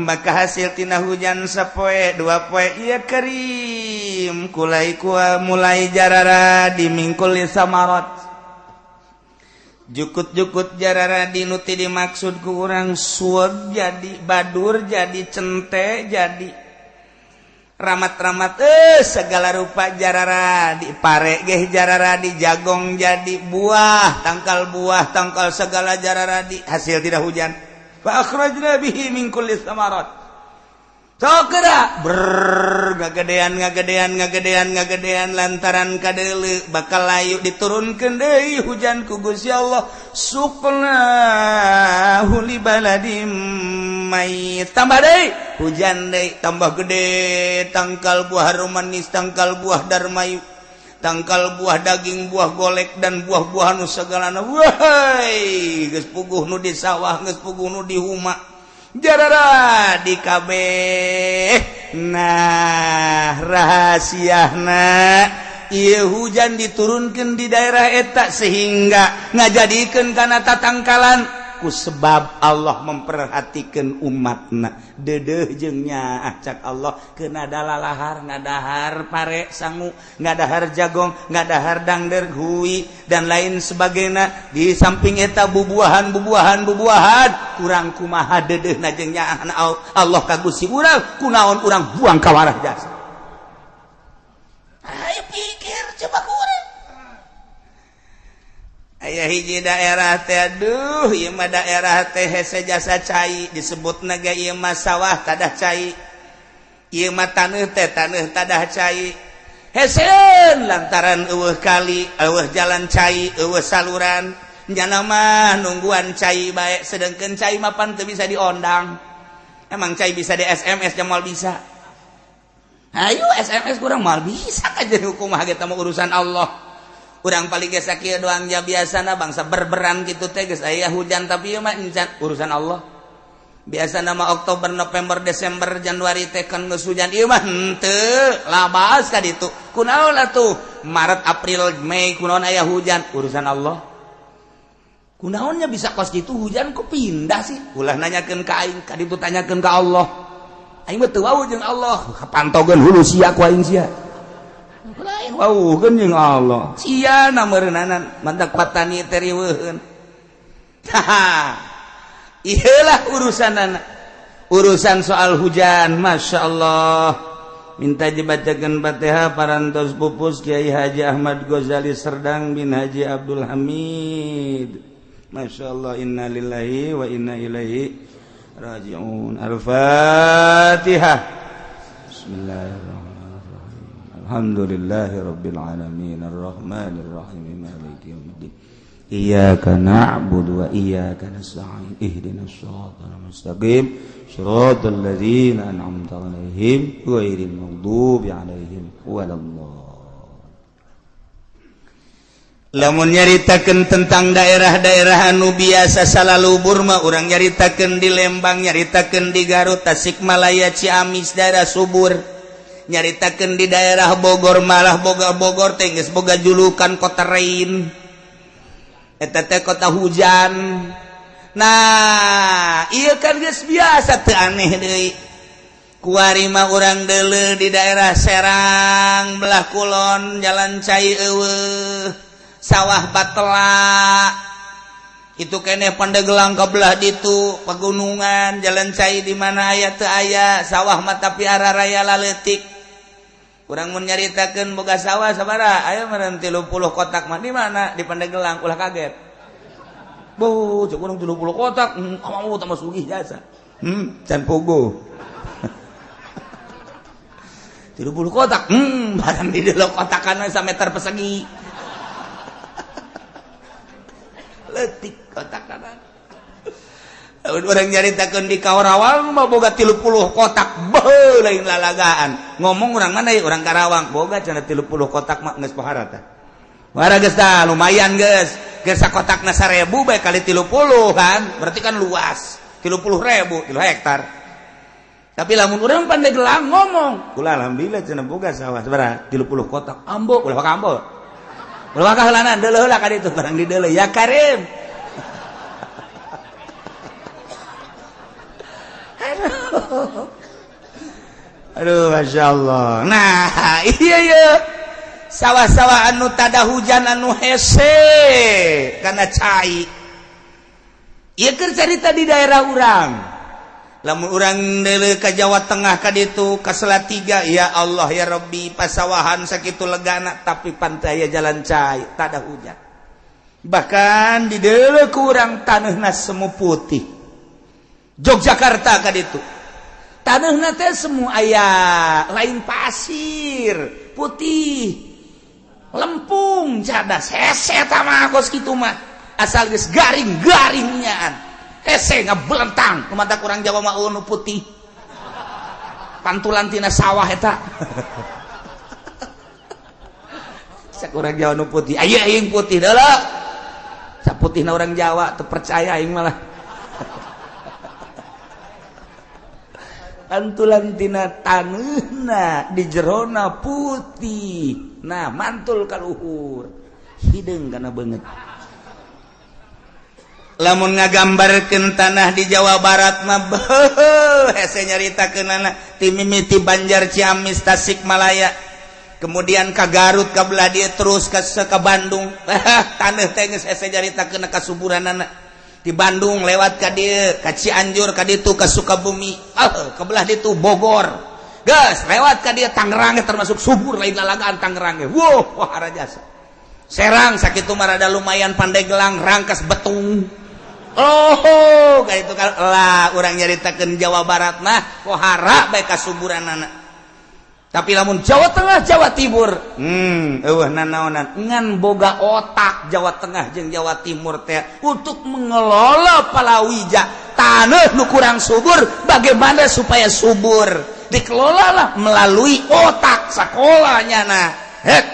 A: maka hasil tina hujan sapoe dua poe ieu kerim kulai kua mulai jarara di min kulli samarat, jukut-jukut jarara di nu ti dimaksud ku urang sueg jadi badur jadi cente jadi ramat-ramat segala rupa jarara di pare geh jarara di jagong jadi buah tangkal segala jarara di hasil tidak hujan. Fa akhrajna bihi min kulli samarat. Sok ber ngagedean ngagedean ngagedean ngagedean lantaran kadeuleu bakal layu diturunkeun deui hujan ku Gusti Allah. Suqnahu li baladim mayit, tambah deui hujan deui tambah gede tangkal buah manis, tangkal buah darmayu, tangkal buah daging, buah golek dan buah-buahan nu sagalana. Wahai geus puguh nu di sawah, geus puguh nu di huma, jarara di kabeh. Nah rahasiana ieu hujan diturunkeun di daerah eta sehingga ngajadikeun kana tatangkalan ku sebab Allah memperhatikan umatna. Dedeh jeung nyaah cak Allah keuna dalalahar ngadahar pare sangu, ngadahar jagong, ngadahar dangder hui dan lain sebagainya. Di samping eta bubuahan bubuahan bubuahan kurang kumaha dedehna jeung nyaahna Allah ka Gusti urang, kunaon urang buang ka warah jasa. Ayo pikir coba kurang. Aya hiji daerah teh aduh ieu mah daerah teh hese jasa cai disebutna ge ieu mah sawah tadah cai, ieu mah taneuh teh taneuh tadah cai. Heseun lantaran eueuh kali, eueuh jalan cai, eueuh saluran, nyana mah nungguan cai bae, sedengkeun cai mah pan teu bisa diondang. Emang cai bisa di SMS jamal bisa. Ayo SMS kurang mal bisa kajian hukum mah ge mah urusan Allah. Urang paling geus sakieu doang ja biasana bangsa berberan kitu teh geus aya hujan tapi ieu mah encan urusan Allah. Biasana mah Oktober, November, Desember, Januari teh kan geus hujan ieu mah henteu labas ka ditu. Kunaon atuh Maret, April, Mei kunaon aya hujan urusan Allah. Kunaonnya bisa kos kitu hujan kok pindah sih? Ulah nanyakeun ka aing, ka ditu tanyakeun ka Allah. Aing mah teu wawuh jeung Allah, kapantogeun hulu sia ku aing sia. Lain wawuh jeung Allah. Sia na meureunanan mantak patani teh riweuheun. Haha. Ieulah urusanana. Urusan soal hujan, Masya Allah. Minta dibacakan Fatihah parantos pupus Kiai Haji Ahmad Ghazali Serdang bin Haji Abdul Hamid. Masya Allah, inna lillahi wa inna ilaihi raji'un. Al-Fatihah. Bismillahirrahmanirrahim. Alhamdulillahi rabbil alamin arrahmanir rahim maliki yaumiddin. Iyyaka na'budu wa iyyaka nasta'in ihdinas siratal mustaqim siratal ladzina an'amta 'alaihim ghairil maghdubi 'alaihim waladdallin. Lamun nyaritakeun tentang daerah-daerah anu biasa salalubur mah urang nyaritakeun di Lembang, nyaritakeun di Garut, Tasikmalaya, Ciamis daerah subur. Nyaritakeun di daerah Bogor malah boga Bogor teh geus boga julukan kota rain. Eta teh kota hujan. Nah, ieu kan geus biasa teu aneh deui. Kuari mah urang deuleu di daerah Serang belah kulon jalan cai eueuh, sawah batela. Itu keneh Pandeglang ka belah ditu pegunungan jalan cai di mana aya teu aya sawah mah tapi araraya laletik. Urang mun nyaritakeun boga sawah sabaraha aya meureun 30 kotak mah di mana di Pandeglang ulah kaget. Boh, cek urang 30 kotak, kamu tambah sugih jasa. Can pogo. 30 kotak, barang di delok kotakan sameter persegi. Leutik kotakan. Orang nyaritakeun di Karawang mah boga 30 kotak, beuh lain lalagaan. Ngomong urang mana ya orang Karawang, boga cenah 30 kotak mah geus pohara tah. Wara geus dah lumayan geus. Geus sakotakna 1000 bae kali 30 kan. Berarti kan luas. 30.000 3 hektar. Tapi lamun urang Pandeglang ngomong, kula alhamdulillah cenah boga sawah sabaraha 30 kotak. Ambo ulah waka ambo. Ulah waka heulanan deuleuh heula ka ditu barang dideuleuh ya Karim. Aduh. Aduh Masya Allah. Nah iya iya. Sawah-sawah anu tada hujan anu hese karena cai. Ieu keur carita di daerah urang. Lamun urang deuleuh ka Jawa Tengah ka ditu ka Salatiga, ya Allah ya Rabbi, pasawahan sakitu legana tapi pantai aya jalan cai, tada hujan. Bahkan di deuleuh ku urang taneuhna semu putih. Yogyakarta ka ditu. Taneuhna teh semu aya lain pasir, putih. Lempung cadas hese eta mah kos kitu mah. Asal geus garing-garingnyaan. Hese ngabelentang, kumaha kurang Jawa mah nu putih. Pantulan tina sawah eta. Sakurang Jawa nu putih. Aya aing putih deuleu. Saputihna urang Jawa teu percaya aing malah. Pantulan tina taneuhna di jerona putih. Nah mantul ka luhur hideung kana beungeut. Lamun ngagambarkeun tanah di Jawa Barat mah beuh hese nyaritakeunana ti mimiti Banjar, Ciamis, Tasikmalaya, kemudian ka Garut, ka belah dieu terus ka Bandung. Taneuh teh geus hese nyaritakeun kasuburanana. Di Bandung lewat ka dieu, ka Cianjur, ka ditu ka Sukabumi, ka belah ditu Bogor. Gas lewat ka dia Tangerang termasuk subur lain lalagaan Tangerang. Wow, wah rajasa. Serang sakitu mah rada lumayan Pandeglang, Rangkas Betung. Oh, ka itu kan lah urang nyaritakeun Jawa Barat mah pohara bae kasuburanana. Tapi lamun Jawa Tengah, Jawa Timur, eueuh nanaonan ngan boga otak Jawa Tengah jeung Jawa Timur teh untuk mengelola palawija taneuh nu kurang subur, bagaimana supaya subur? Dikelola lah melalui otak sekolahnya. Nah hek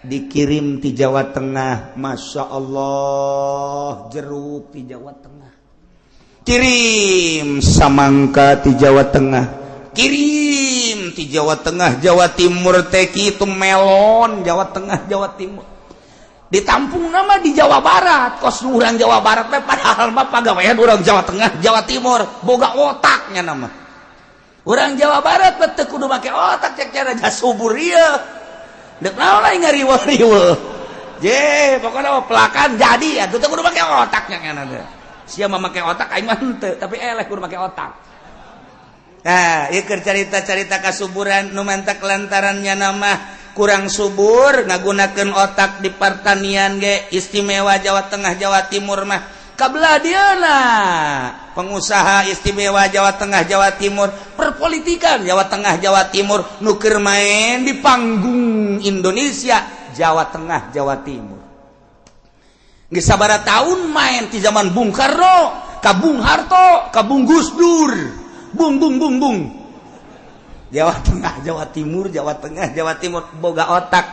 A: dikirim di Jawa Tengah, Masya Allah jeruk di Jawa Tengah, kirim samangka di Jawa Tengah, kirim di Jawa Tengah, Jawa Timur teh kitu melon Jawa Tengah, Jawa Timur ditampung nama di Jawa Barat kos urang Jawa Barat teh padahal mah pagawean urang Jawa Tengah, Jawa Timur boga otaknya nama. Orang Jawa Barat teu kudu make otak cek cara subur ieu. Deuk naon lain ngariweuh-riweuh. Je, pokona mah pelakan jadi atuh teu kudu make otak nya ngana teh. Sia mah make otak aing mah henteu, tapi eleh kudu make otak. Nah, ieu keur carita-carita kasuburan nu mantak lantarannya nama kurang subur ngagunakeun otak di pertanian ge istimewa Jawa Tengah, Jawa Timur mah. Kabelah dieuna pengusaha istimewa Jawa Tengah, Jawa Timur, perpolitikan Jawa Tengah, Jawa Timur nu keur main di panggung Indonesia Jawa Tengah, Jawa Timur. Geus sabaraha tahun main ti zaman Bung Karno, ka Bung Harto, ka Bung Gus Dur. Bung bung bung bung. Jawa Tengah, Jawa Timur, Jawa Tengah, Jawa Timur boga otak.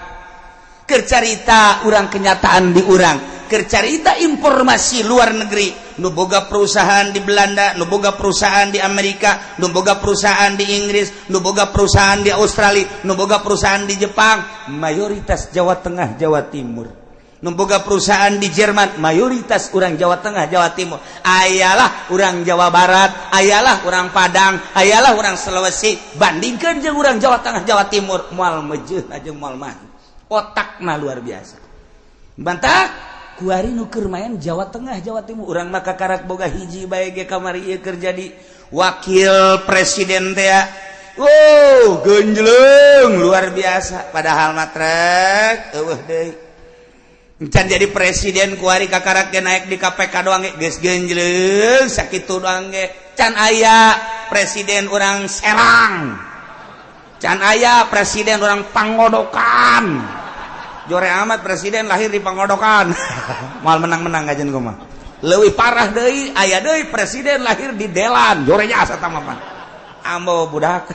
A: Keur carita urang kenyataan di urang. Keur carita informasi luar negeri, nu boga perusahaan di Belanda, nu boga perusahaan di Amerika, nu boga perusahaan di Inggris, nu boga perusahaan di Australia, nu boga perusahaan di Jepang, mayoritas Jawa Tengah, Jawa Timur. Nu boga perusahaan di Jerman, mayoritas urang Jawa Tengah, Jawa Timur. Ayalah urang Jawa Barat, ayalah urang Padang, ayalah urang Sulawesi, bandingkeun jeung urang Jawa Tengah, Jawa Timur, moal meujeun jeung moal mah. Otakna luar biasa. Bantak kuari nu keur main Jawa Tengah, Jawa Timur. Urang mah kakarak boga hiji bae ge kamari ieu keur jadi wakil presiden teh. Wow, genjleng luar biasa. Padahal mah trek eueuh deui. Encan jadi presiden kuari kakarak ge naik di KPK doang ge geus genjleng sakitu doang ge. Can aya presiden urang Serang. Can aya presiden urang Pangodokan. Jore amat presiden lahir di Pangodokan. Moal menang-menang kajian gua mah. Leuwih parah deui aya deui presiden lahir di Delan. Jore jasa tah mah. Ambo budak.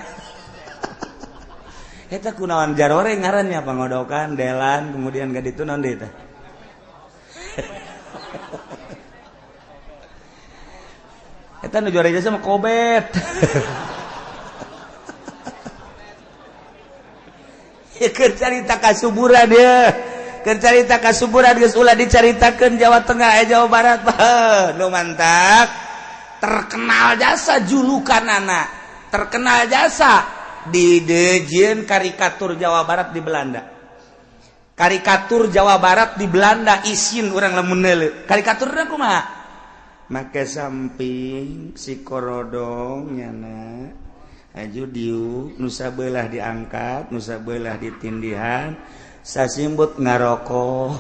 B: Eta kunaon jarore ngarannya pangodokan, delan, kemudian gak ditu naon deui teh. Eta nu juara jasa mah kobet. Ya keur carita kasuburan ya. Keur carita kasuburan geus ulah dicaritakeun Jawa Tengah Jawa Barat. Nu mantak terkenal jasa julukanana, terkenal jasa di dejieun karikatur Jawa Barat di Belanda. Karikatur Jawa Barat di Belanda isin urang lamun neuleuh. Karikaturna kumaha? Make samping si korodong nyana aju diuk nu sabelah diangkat, nu sabelah ditindihan, sasimbut ngarokok.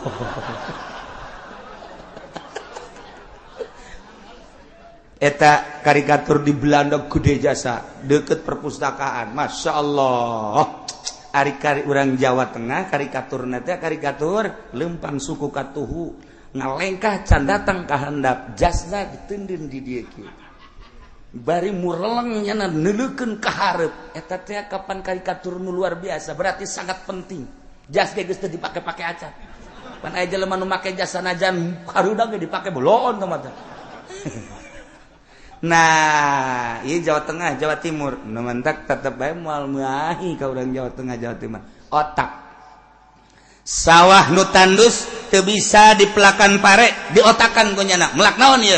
B: Eta karikatur di Belanda gede jasa deket perpustakaan. Masya Allah. Ari kari urang Jawa Tengah karikatur teh karikatur lempang suku katuhu ngalengkah can datang ka handap jasna diteundeun di dieu kieu. Bari mureleng nyana neuleukeun ka hareup. Eta teh kapan karikatur nu luar biasa berarti sangat penting. Jas ge geus teu dipake-pake acan. Pan aya jelema nu make jas sanajan harudang ge dipake boloon teh mah. Nah, ieu Jawa Tengah, Jawa Timur. Nu mantak tetep bae moal meuahi ka urang Jawa Tengah, Jawa Timur. Otak. Sawah nu tandus teu bisa dipelakan pare, diotakan ku nyana. Melak naon ieu?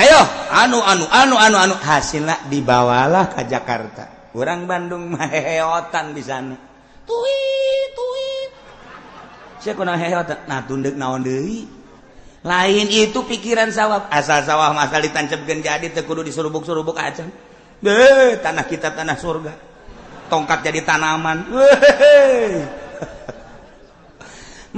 B: Ayo, anu anu anu anu anu hasilna dibawalah ka Jakarta. Urang Bandung mah heheotan di sana. Tuit tuit. Sia kunaon heheotan? Nah, tundeuk naon deui? Lain itu pikiran sawah, asal sawah asal ditancapkeun jadi teu kudu disurubuk-surubuk acan. Beuh, tanah kita tanah surga. Tongkat jadi tanaman. Weh.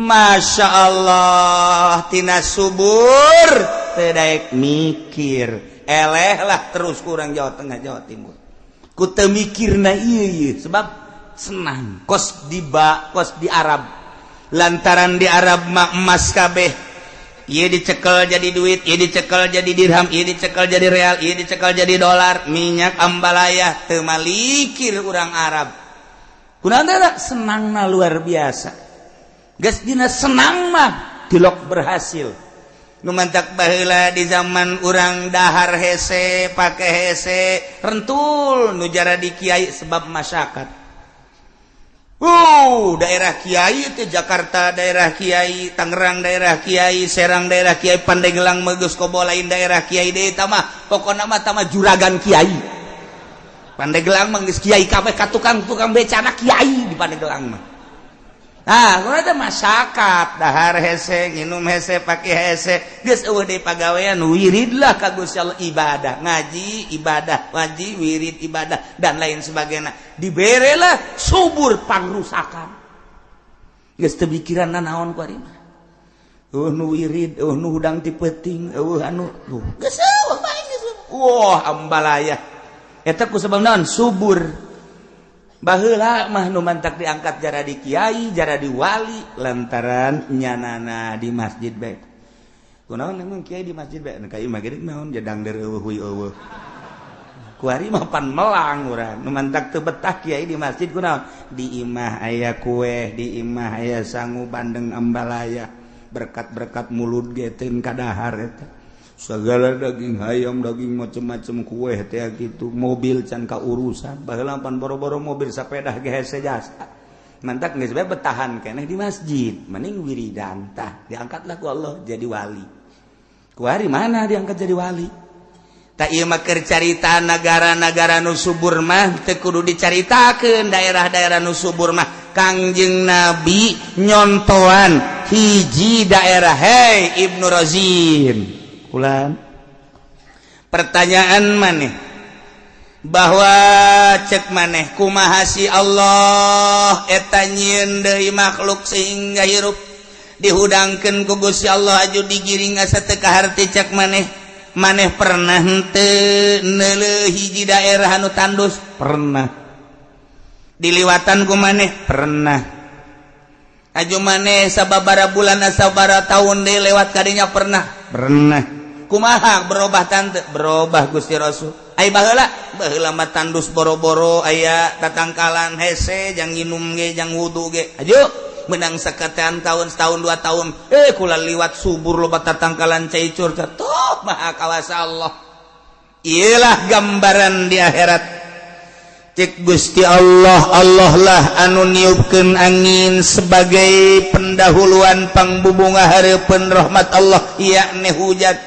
B: Masya Allah, tina subur teu daek mikir. Eleh lah terus kurang Jawa Tengah, Jawa Timur. Ku teu mikirna ieu sebab senang kos di ba, kos di Arab. Lantaran di Arab mah emas kabeh. Ieu dicekel jadi duit, ieu dicekel jadi dirham, ieu dicekel jadi real, ieu dicekel jadi dolar, minyak ambalaya teu malikir urang Arab. Kunaon teh senangna luar biasa. Geus dina senang mah tilok berhasil. Nu mantak baheula di zaman urang dahar hese, pake hese, rentul nu jara di kiai sebab masyarakat. Daerah Kiai itu Jakarta daerah Kiai, Tangerang daerah Kiai, Serang daerah Kiai, Pandeglang Megeus Kobo lain daerah Kiai deui tah mah pokona mah tah mah juragan Kiai. Pandeglang mah geus Kiai kabeh ka tukang-tukang becana Kiai di Pandeglang mah. Nah, kumaha teh masyarakat dahar hese, nginum hese, pake hese, geus eueuh deui pagawean wiridlah ka Gusti Allah ibadah, ngaji ibadah, ngaji wirid ibadah dan lain sebagainya. Diberelah subur pangrusakan. Geus teu mikiran naon ku ari mah. Eueuh nu wirid, eueuh nu hudang ti peuting, eueuh anu tuh geus eueuh bae geus. Wah, ambalaya. Eta ku sebab naon? Subur. Baheula mah nu mantak diangkat jara di kiai, jara di wali lantaran nyanana di masjid bae. Kunaon emang kiai di masjid bae? Ka ieu mah geuning naon jedang dereueuh huy eueuh. Kuari mah pan melang urang. Nu mantak teu betah kiai di masjid kunaon? Di imah aya kue, di imah aya sangu bandeng ambalaya, berkat-berkat mulut ge teu kadahar eta. Segala daging hayam, daging macem-macem kue teh gitu, mobil can kaurusan, baheula pan boro-boro mobil sapedah ge hese jasa. Mantak geus bae betahan keneh di masjid, mending wiridan tah, diangkatlah ku Allah jadi wali. Ku hari mana diangkat jadi wali? Tak ieu mah keur carita nagara-nagara nu subur mah teu kudu dicaritakeun daerah-daerah nu subur mah. Kangjeng Nabi nyontoan hiji daerah, hei Ibnu Razin. Ulan. Pertanyaan maneh bahwa cek maneh kumaha si Allah eta nyieun deui makhluk sehingga hirup dihudangkeun ku Gusti Allah aju digiring asa teu kaharti cek maneh. Maneh pernah henteu neuleuh hiji daerah anu tandus? Pernah. Diliwatan ku maneh? Pernah. Aju maneh sababaraha bulan sababaraha tahun deui lewat kadinya? Pernah. Pernah. Kumaha berubah tante? Berubah Gusti Rasul.
A: Ai baheula, baheula mah tandus boro-boro aya tatangkalan, hese jang nginum ge, jang wudu ge. Ayo menang seketean tahun, setahun, 2 tahun, eh, kula liwat subur, loba tatangkalan, cai curca tuh. Maha kawasa Allah. Iyalah gambaran di akhirat. Cek Gusti Allah, Allah lah anu niupkeun angin sebagai pendahuluan pangbubunga hareupeun rahmat Allah, yakni hujan.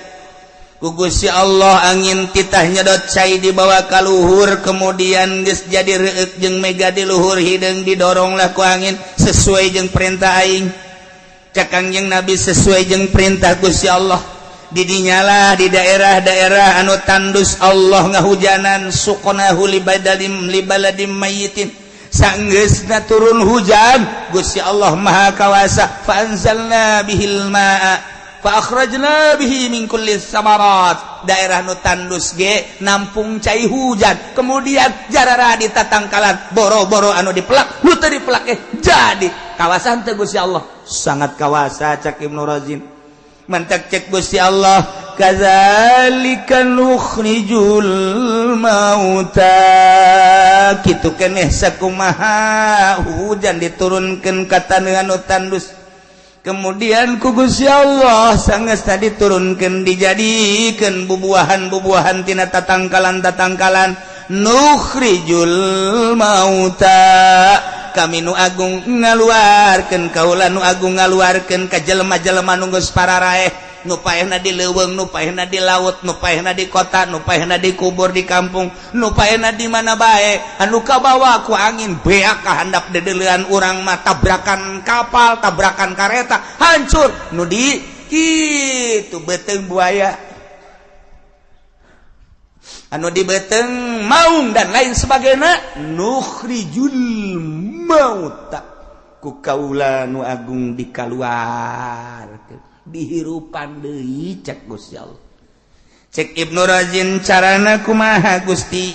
A: Ku Gusti Allah angin titah nyedot cai dibawa ka luhur, kemudian geus jadi reuk jeung mega di luhur, hideung didoronglah ku angin sesuai jeung perintah aing. Cek Kangjeng Nabi, sesuai jeung perintah Gusti Allah. Didinyalah di daerah-daerah anu tandus Allah ngahujanan. Suqnahu libadalim libaladim mayyitin. Sanggeusna turun hujan, Gusti Allah Maha Kawasa, fa anzalna bihil ma'a fa akhrajna bihi min kulli samarat. Daerah nu tandus ge nampung cai hujan, kemudian jarara di tatangkalan, boro-boro anu dipelak, nu teu dipelak, eh, jadi kawasan teu Gusti Allah? Sangat kawasa, cak Ibnu Razin. Mantak cek Gusti Allah, kadzalika nukhrijul mauta. Kitu keneh sakumaha hujan diturunkeun ka taneuh anu tandus, kemudian ku Gusti Allah sanggeus tadi turunkeun dijadikeun bubuahan-bubuahan tina tatangkalan-tatangkalan. Nukhrijul mauta, kami nu agung ngaluarkeun, kaula nu agung ngaluarkeun ka jelema-jelema nu geus pararaeh, nu paehna di leuweung, nu paehna di laut, nu paehna di kota, nu paehna di kubur di kampung, nu paehna di mana bae, anu kabawa ku angin beak ka handap dedeulean urang mah, tabrakan kapal, tabrakan kareta, hancur, nu di kitu beuteung buaya, anu di beuteung maung, dan lain sebagainya. Nukhrijul mauta, ku kaula nu agung dikaluarkeun, dihirupan deui, cek Gusti Allah. Cek Ibnu Razin, carana kumaha, Gusti?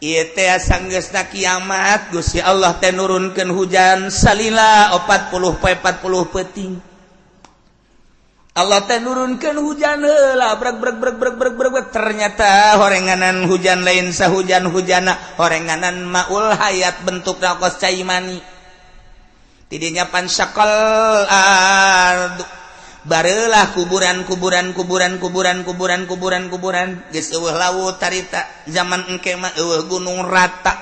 A: Ieu teh sanggeusna kiamat, Gusti Allah teh nurunkeun hujan salila 40 poe 40 peuting. Allah teh nurunkeun hujan heula, breg breg breg breg breg breg. Ternyata horenganan hujan lain sahujan hujana, horenganan maul hayat, bentuk kos cai mani. Tidinya fansyaqqal ardu, barelah kuburan kuburan kuburan kuburan kuburan kuburan kuburan. Geus eueuh laut tarita, zaman engke mah eueuh gunung, rata.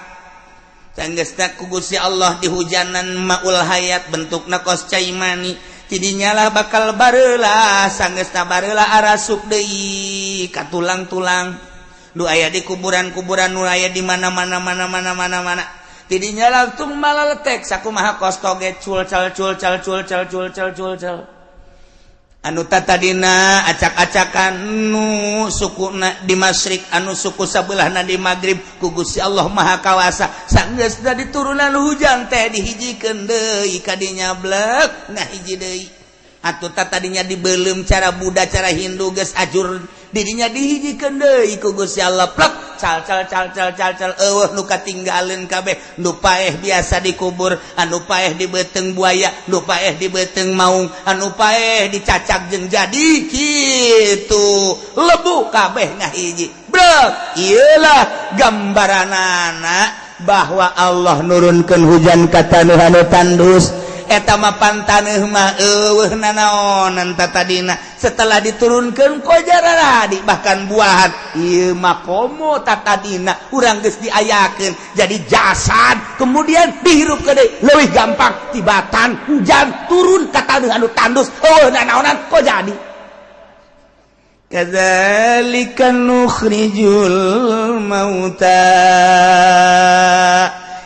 A: Sanggeusna ku Gusti Allah dihujanan maul hayat, bentukna kos cai mani. Tidinyalah bakal barelah. Sanggeusna barelah, arasup deui ka tulang-tulang nu aya di kuburan-kuburan, nu aya di mana-mana mana mana mana mana. Tidinya langsung malaletek sakumaha kos toge, cul cal cul cal cul cal cul cal cul cal. Anu tadina acak-acakan, nu suku di masyrik, anu suku sabelahna di maghrib, ku Gusti Allah Maha Kawasa sanggeus diturunan hujan teh dihijikeun deui kadinya, blek nah hiji deui. Atuh tadinya dibelum cara Buddha, cara Hindu, geus ajur, didinya dihijikeun deui ku Gusti Allah, plek cal cal cal cal cal cal, eueuh nu katinggaleun kabeh. Nu paeh biasa dikubur, anu paeh di beuteung buaya, nu paeh di beuteung maung, anu paeh dicacak jeung jadi kitu lebu, kabeh ngahiji, brek. Iyalah gambaranana bahwa Allah nurunkeun hujan ka taneuh anu tandus. Eta mah pan taneuh mah eueuh nanaonan tadina, setelah diturunkan kojaradi, bahkan buahan. Ieu mah komo tatadina urang geus diayakeun jadi jasad, kemudian dihirup deui, leuwih gampang tibatan hujan turun ka taneuh anu tandus, eueuh nanaonan, kok jadi. Kadzalika nukhrijul mauta.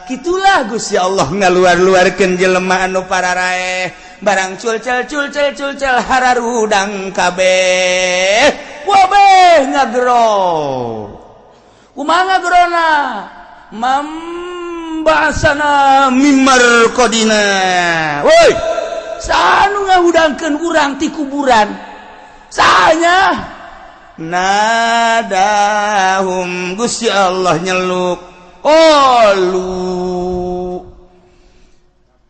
A: Gitulah Gusti Allah ngaluar-luarkeun jelema anu pararaeh, barang culcel culcel culcel, hararudang kabeh, wabeh ngagero. Kumaha ngagerona? Mamba'asana mim marqadina. Woi, sanu ngahudangkeun urang ti kuburan sanya? Nadahum, Gusti Allah nyeluk. Qalu,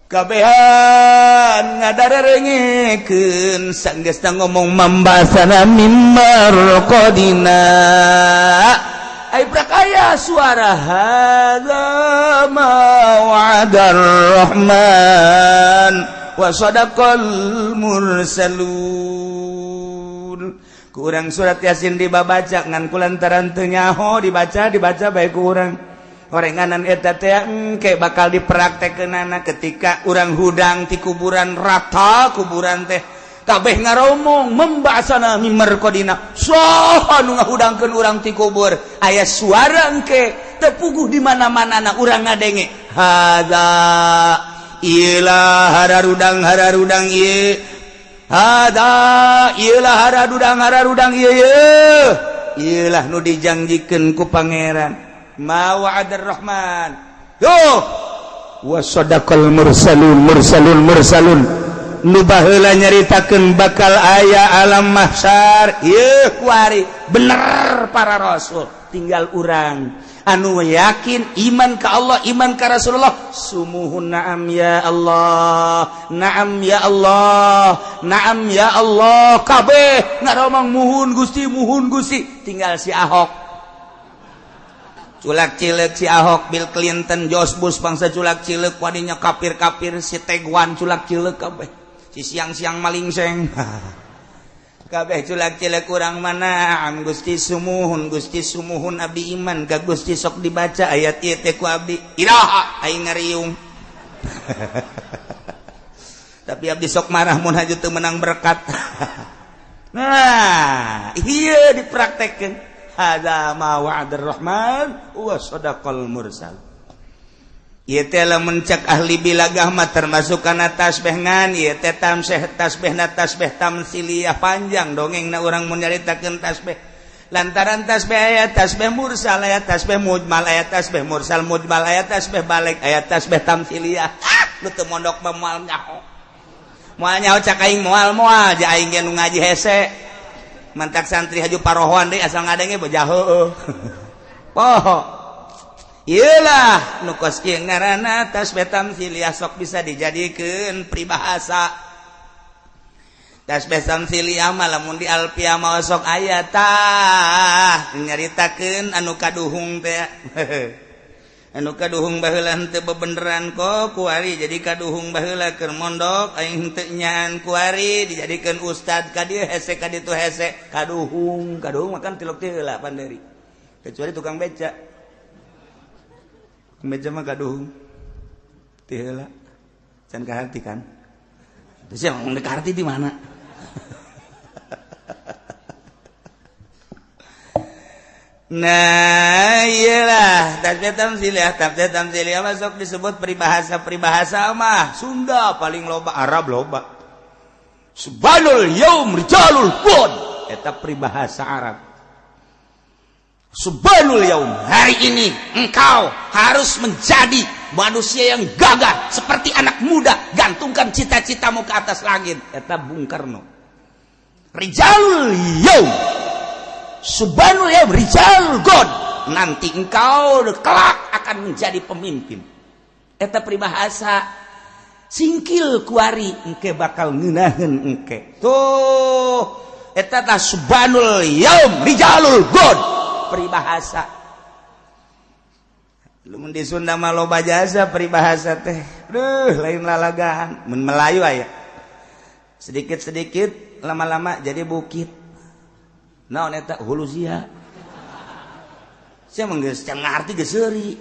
A: kabehan ngadarerengekeun. Sanggeusna ngomong mamba'asana mim marqadina.
B: Ai prak aya suara hadza ma wa'adar rahman wa sadaqal mursalun. Kurang surat Yasin dibabaca ngan kulantaran teu nyaho dibaca bae ku urang. Orenganan eta teh engke bakal dipraktekkeunana ketika urang hudang ti kuburan rata kuburan teh kabeh ngaromong membasana mimerkodina saha nu ngahudangkeun urang ti kubur aya suara engke teu puguh di mana-mana na urang ngadenge hadza ilah hararudang ieu hadza ilah hararudang ieu ieu lah nu dijanjikeun ku pangeran ma wa'adar rahman tuh wa sadaqal mursalun nu baheula nyaritakeun bakal aya alam mahsyar ieu kuari bener para rasul tinggal urang anu yakin iman ka Allah iman ka Rasulullah sumuhun na'am ya Allah na'am ya Allah na'am ya Allah kabeh ngaromong muhun Gusti tinggal si Ahok culak cileuk si Ahok Bill Clinton George Bush bangsa culak cileuk wadinya kafir-kafir si Teguan culak cileuk kabeh si siang-siang maling seng kabeh culak cileuk urang mana am Gusti sumuhun abdi iman ka Gusti sok dibaca ayat ieu teh ku abdi iraha aing ngariung tapi abdi sok marah mun haju teu menang berkat. Nah ieu dipraktekkeun hadza ma wa'adar rahman wa sadaqal mursal. Ieu teh lamun cek ahli bilagah mah termasuk kana tasbih ngan ieu teh tasbihna tasbih tamsiliyah panjang dongengna urang mun nyaritakeun tasbih lantaran tasbih aya tasbih mursal aya tasbih mujmal aya tasbih mursal mujmal aya tasbih balik aya tasbih tamsiliyah. Nu teu mondok mah moal nyaho cak aing moal ja aing ge nu ngaji hese mantak santri haju parohoan deui asal ngadenge bejah heueuh. Poho. Ieulah nu kos kieu ngaranna tasbih tamsiliyah sok bisa dijadikeun peribahasa. Tasbih tamsiliyah mah lamun di alfiah mah sok aya tah nyaritakeun anu kaduhung teh. Anu kaduhung baheula henteu bebeneran kok kuari jadi kaduhung baheula keur mondok aing henteu nyaan kuari dijadikeun ustad ka dieu hese ka ditu hese kaduhung makan tilok teh heula panderi kecuali tukang beca mah kaduhung teh heula can kaharti kan terus yang ngomong kaharti di mana. Nah iyalah tasbih tamsiliyah masuk disebut peribahasa mah Sunda paling loba Arab loba subhanul yaum rijalul qad eta peribahasa Arab. Subhanul yaum hari ini engkau harus menjadi manusia yang gagah seperti anak muda gantungkan cita-citamu ke atas langit eta Bung Karno. Rijalul yaum subhanul yaum rijal God nanti engkau kelak akan menjadi pemimpin eta peribahasa singkil kuari engke bakal ngeunaheun engke tuh eta tah subhanul yaum rijalul God peribahasa. Lamun di Sunda mah loba jasa peribahasa teh duh lain lalagaan mun Melayu aya sedikit-sedikit lama-lama jadi bukit. Naon eta hulu sia. Sia mah geus can ngarti geus seuri.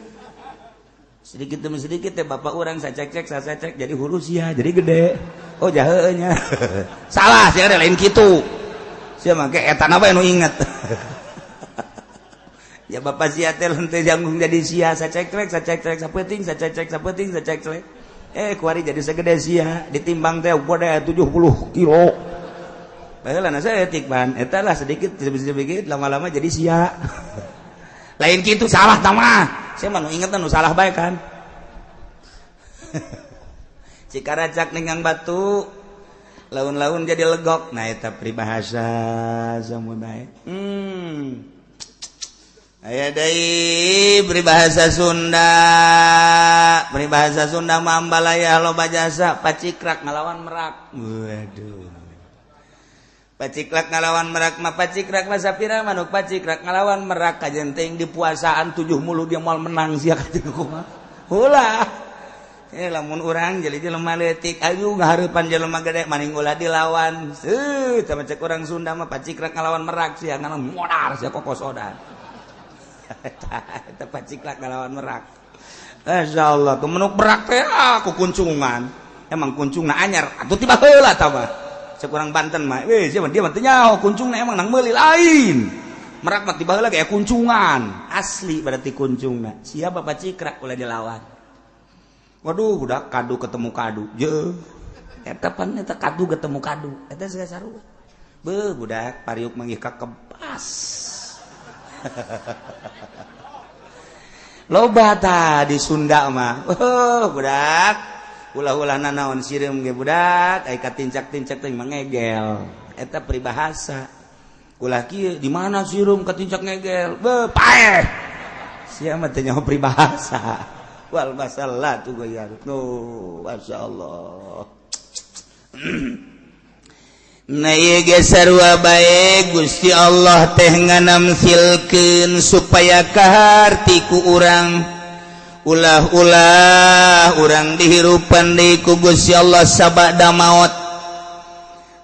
B: Sedikit demi sedikit teh bapak urang sacek-cek sacek jadi hulu sia jadi gede. Oh jaheue nya. Salah sia lain kitu. Sia mah ke eta na bae nu inget. Ya bapak sia teh henteu janggung jadi sia sacek-cek sacek-cek sapeuting sacek-cek sapeuting sacek-cek. Kuari jadi segede sia ditimbang teh gede 70 kilo. Baheula na saeutik ban eta lah sedikit sedikit lama-lama jadi sia. Lain kitu salah tah mah. Sia mah nu inget nu salah bae kan. Cikaracak ninggang batu laun-laun jadi legok. Nah eta peribahasa samun bae. Aya deui peribahasa Sunda. Peribahasa Sunda mah ambalaya loba jasa pacikrak ngalawan merak. Waduh.
A: Paciklak ngalawan merak mah pacikrak mah sapira manuk pacikrak ngalawan merak kajen teuing di puasaan 7 mulu dia moal menang sia kajen kumaha. Ulah. Lamun urang jadi jelema leutik ayu ngahareupan jelema gede maning ulah dilawan. Seuh sama cek urang Sunda mah pacikrak ngalawan merak sia ngalawan modar sia kokosodan. Eta paciklak ngalawan merak. Masyaallah, tuh menuk merak teh aku kuncungan. Emang kuncungna anyar atuh tiba heula tah mah. Cek urang Banten mah, weh sia dia mah teu nyaho kuncungna emang nang meuli lain. Merak mah tiba heula kayak kuncungan. Asli berarti kuncungna. Siapa pacikrak ulah dilawan. Waduh, udah kadu ketemu kadu. Je. Eta pan eta kadu ketemu kadu. Eta segala sarua. Beuh, budak pariuk manggih ka kebas. Loba tah di Sunda mah. Oh, budak. Ulah-ulah nanaon sireum ge budak, ai katincak-tincak teh mangegel. Eta peribahasa. Ulah kieu di mana sireum katincak ngegel? Beuh, paeh. Sia mah teh nyaho peribahasa. Wal masalah tuh goyar. No, masyaallah. Nah ieu ge sarua bae Gusti Allah teh nganamsilkeun supaya kaharti ku urang. Ulah-ulah urang dihirupan deui ku Gusti Allah sabada maot.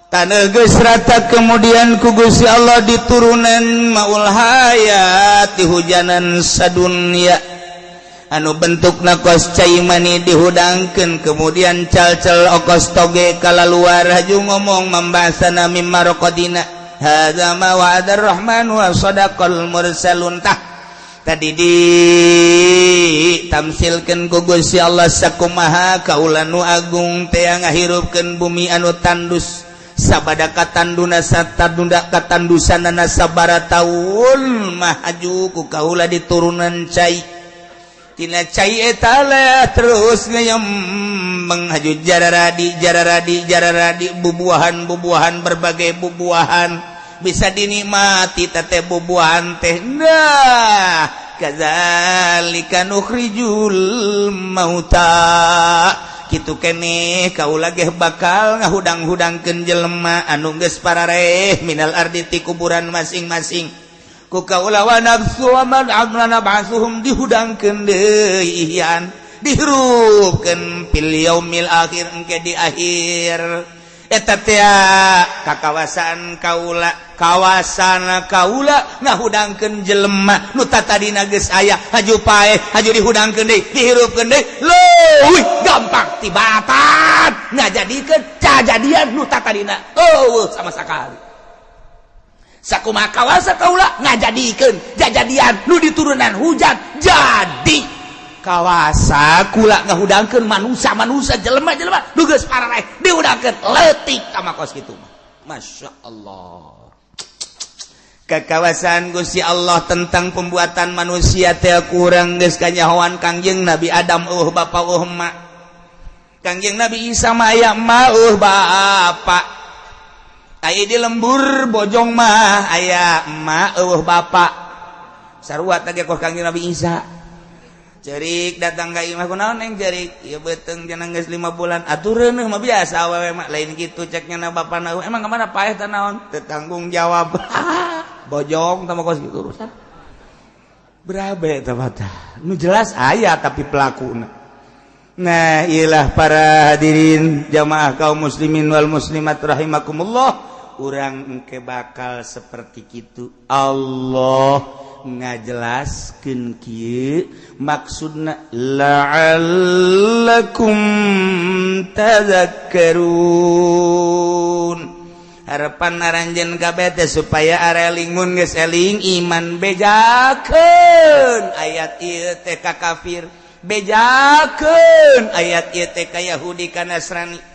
A: Taneuh geus rata kemudian ku Gusti Allah diturunan maul hayat dihujanan sadunya. Anu bentukna kos cai mani dihudangkeun kemudian cal-cal okos toge kalaluar haju ngomong mambasana mimma raqadina hadza ma wa'adar rahman wa sadaqal mursalun. Tah tadi ditamsilkeun ku Gusti Allah sakumaha kaula nu agung teh ngahirupkeun bumi anu tandus sabada katanduna satadunda katandusanana sabara taun mah haju ku kaula diturunan cai tina cai eta lah terus ngayem menghaju jararadi jararadi jararadi bubuahan bubuahan berbagai bubuahan bisa dinikmati teh bubuahan teh. Nah kadzalika nukhrijul mauta kitu keneh kaula ge bakal ngahudang-hudangkeun jelema anu geus parareh minal ardi ti kuburan masing-masing ku kaula wa nafsu wa man amlana ba'suhum dihudangkeun deui ihyan dihirupkeun fil yaumil akhir engke di akhir eta teh ka kawasan kaula kawasan kaula ngahudangkeun jelema nu tatadina geus aya haju paeh haju dihudangkeun deui dihirupkeun deui leuwih gampang tibatan ngajadikeun cajadian nu tatadina eueuh sama sakali. Sakumaha kawasa kaula ngajadikeun jajadian nu diturunan hujan jadi kawasa kula ngahudangkeun manusia-manusia jelema-jelema nu geus parareh dihudangkeun leutik tama kos kitu mah. Masya Allah. Kekawasan Gusti Allah tentang pembuatan manusia teh kurang geus kanyahoan Kangjeng Nabi Adam eueuh bapa eueuh emak. Kangjeng Nabi Isa mah aya emak eueuh bapa. Aya di lembur bojong mah aya emak eueuh bapa. Sarua teh kos Kangjeng Nabi Isa. Cerik datang ka imah kunaon neng cerik ieu beuteung cenah geus 5 bulan atuh reuneuh mah biasa awewe mah lain kitu cek nya bapana emang ka mana paeh teh naon teu tanggung jawab. Bojong tah kos kitu urusan. Berabe tah mah nu jelas aya tapi pelakuna. Nah iyalah para hadirin jamaah kaum muslimin wal muslimat rahimakumullah, urang engke bakal seperti kitu. Allah ngajelaskeun kieu maksudna la'allakum tadhakkarun. Harapan aranjeun kabeh teh supaya arelingun geus eling iman bejakeun ayat ieu teh ka kafir, bejakeun ayat ieu teh ka Yahudi ka Nasrani.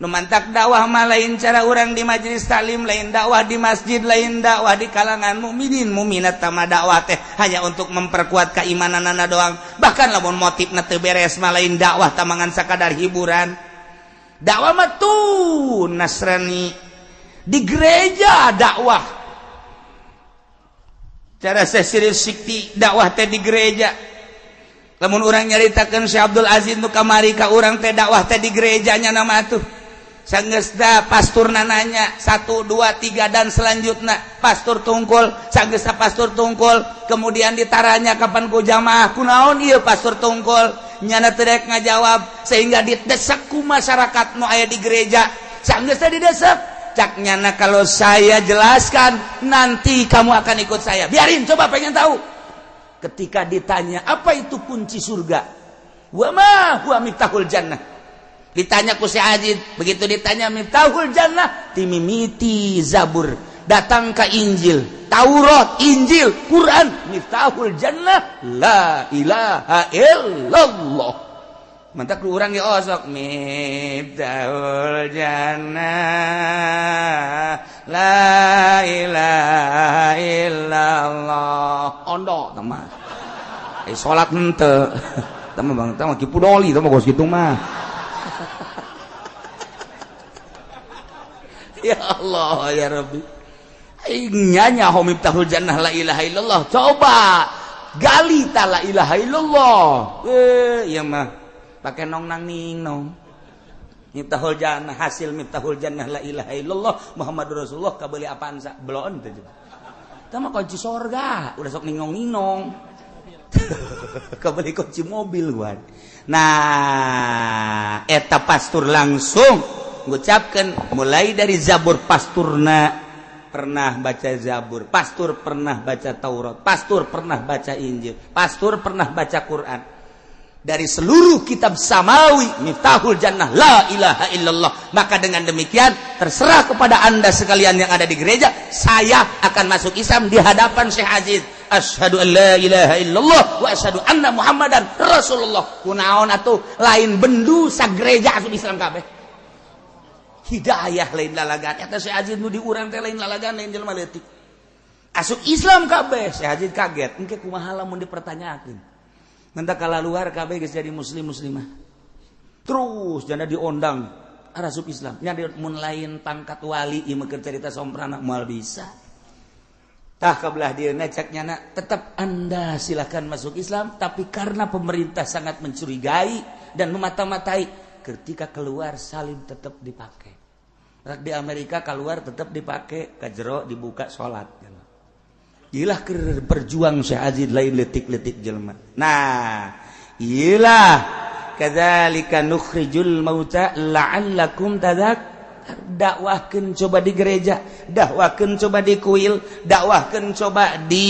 A: Nu mantak dakwah mah lain cara urang di majelis taklim, lain dakwah di masjid, lain dakwah di kalangan mukminin mukminat. Tama dakwah teh hanya untuk memperkuat keimananana doang. Bahkan lamun motifna teu beres mah lain dakwah tamangan sakadar hiburan. Dakwah mah tuh Nasrani di gereja dakwah. Cara Syekh Sikti dakwah teh di gereja. Lamun urang nyaritakeun Syekh Abdul Aziz nu kamari ka urang teh dakwah teh di gerejanya nama tuh. Sanggeusna pasturna nanya 1 2 3 dan selanjutnya pastur tungkul, sanggeusna pastur tungkul, kemudian ditaranya kapan ku jamaah kunaon ieu pastur tungkul, nyana teu rek ngajawab sehingga didesak ku masyarakat nu aya di gereja. Sanggeusna didesak, cak nyana kalau saya jelaskan nanti kamu akan ikut saya. Biarin, coba pengen tahu. Ketika ditanya apa itu kunci surga? Wa ma huwa miftahul jannah. Ditanya ku si Ajid, begitu ditanya miftahul jannah, timimiti Zabur, datang ke Injil, Taurat, Injil, Quran, miftahul jannah la ilaha illallah. Mantak urang ge osok miftahul jannah la ilaha illallah. Ondo tah mah. Salat henteu. Tah mah bang, tah mah kipu doli tah mah kos kitu mah. Ya Allah ya Rabbi. Nya nyaho miftahul jannah la ilaha illallah. Coba gali ta la ilaha illallah. Ieu mah pake nong nang ning nong. Miftahul jannah, hasil miftahul jannah la ilaha illallah Muhammadur Rasulullah kabeuli apaan sa bloon teh coba. Tah mah kunci sorga, udah sok ningong-ningong. Kabeli kunci mobil gua. Nah, eta pastur langsung ngucapkan mulai dari Zabur, pasturna pernah baca Zabur, pastur pernah baca Taurat, pastur pernah baca Injil, pastur pernah baca Quran. Dari seluruh kitab samawi miftahul jannah la ilaha illallah. Maka dengan demikian terserah kepada Anda sekalian yang ada di gereja, saya akan masuk Islam di hadapan Syekh Aziz. Asyhadu an la ilaha illallah wa asyhadu anna Muhammadan Rasulullah. Kunaon atuh lain bendu sagereja asup Islam kabeh. Hidayah lain lalagan. Eta Syekh Aziz nu di urang teh lain lalagan, lain jelema leutik. Asup Islam kabeh. Syekh Aziz kaget. Engke kumaha lamun dipertanyakeun. Ngentak kala luar kabeh geus jadi muslim muslimah. Terus janda diondang arasup Islam. Nya mun lain pangkat wali ieu mah keur carita somprana moal bisa. Tah kabelah dieuna cek nyana tetap Anda silakan masuk Islam, tapi karena pemerintah sangat mencurigai dan memata-matai, ketika keluar salib tetap dipakai. Rak di Amerika keluar tetap dipakai, ka jero dibuka salat. Ilah keur berjuang Syekh Aziz lain letik-letik jelema. Nah, ilah kadzalika nukhrijul mauta la'allakum tadzak. Dakwahkeun coba di gereja, dakwahkeun coba di kuil, dakwahkeun coba di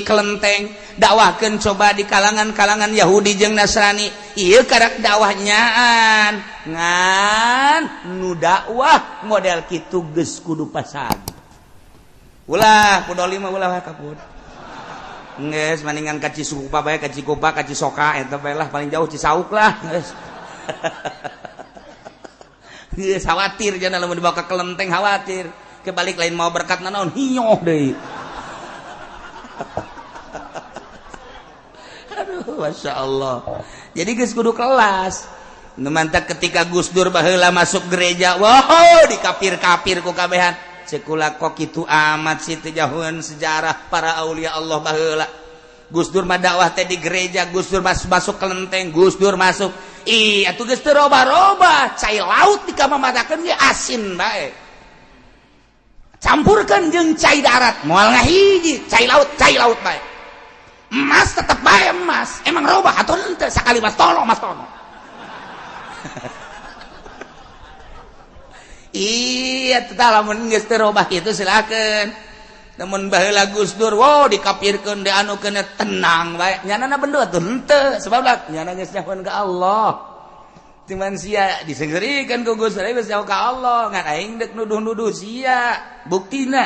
A: kelenteng, dakwahkeun coba di kalangan-kalangan Yahudi jeung Nasrani. Ieu karak dakwah nyaan. Ngan nu dakwah model kitu geus kudu pasag. Ulah kudoli mah ulah kaput. Geus maningan ka Cisukupa bae, ka Cikupa, ka Cisoka eta bae lah, paling jauh Cisauk lah geus. Geus khawatir jangan lamun dibawa ke kelenteng khawatir. Kebalik lain mau berkat nanaon hinyoh deui. Aduh, Masya Allah. Jadi geus kudu kelas. Nu mantak ketika Gus Dur baheula masuk gereja, wow dikapir-kapir ku kabehan. Cekula kok kitu amat sih teu jauheun sejarah para aulia Allah baheula. Gus Dur mah dakwah teh di gereja, Gus Dur masuk kelenteng, Gus Dur masuk. Ih, atuh geus teu roba-roba, cai laut dikamamatakeun ge asin bae. Campurkeun jeung cai darat, moal ngahiji, cai laut bae. Emas tetep bae emas, emang robah atuh henteu sakali Mas Tono, Mas Tono. Iya, tetap lamun geus teu robah kitu silakeun. Namun baheula Gus Dur, wow dikapirkeun dianukeun tenang bae. Nyanana bendu atuh henteu, sebab lah nyana geus nyahoan ka Allah. Cuman sia disenggerikeun ku Gus Dur geus nyaho ka Allah, ngan aing deuk nuduh-nuduh sia. Buktina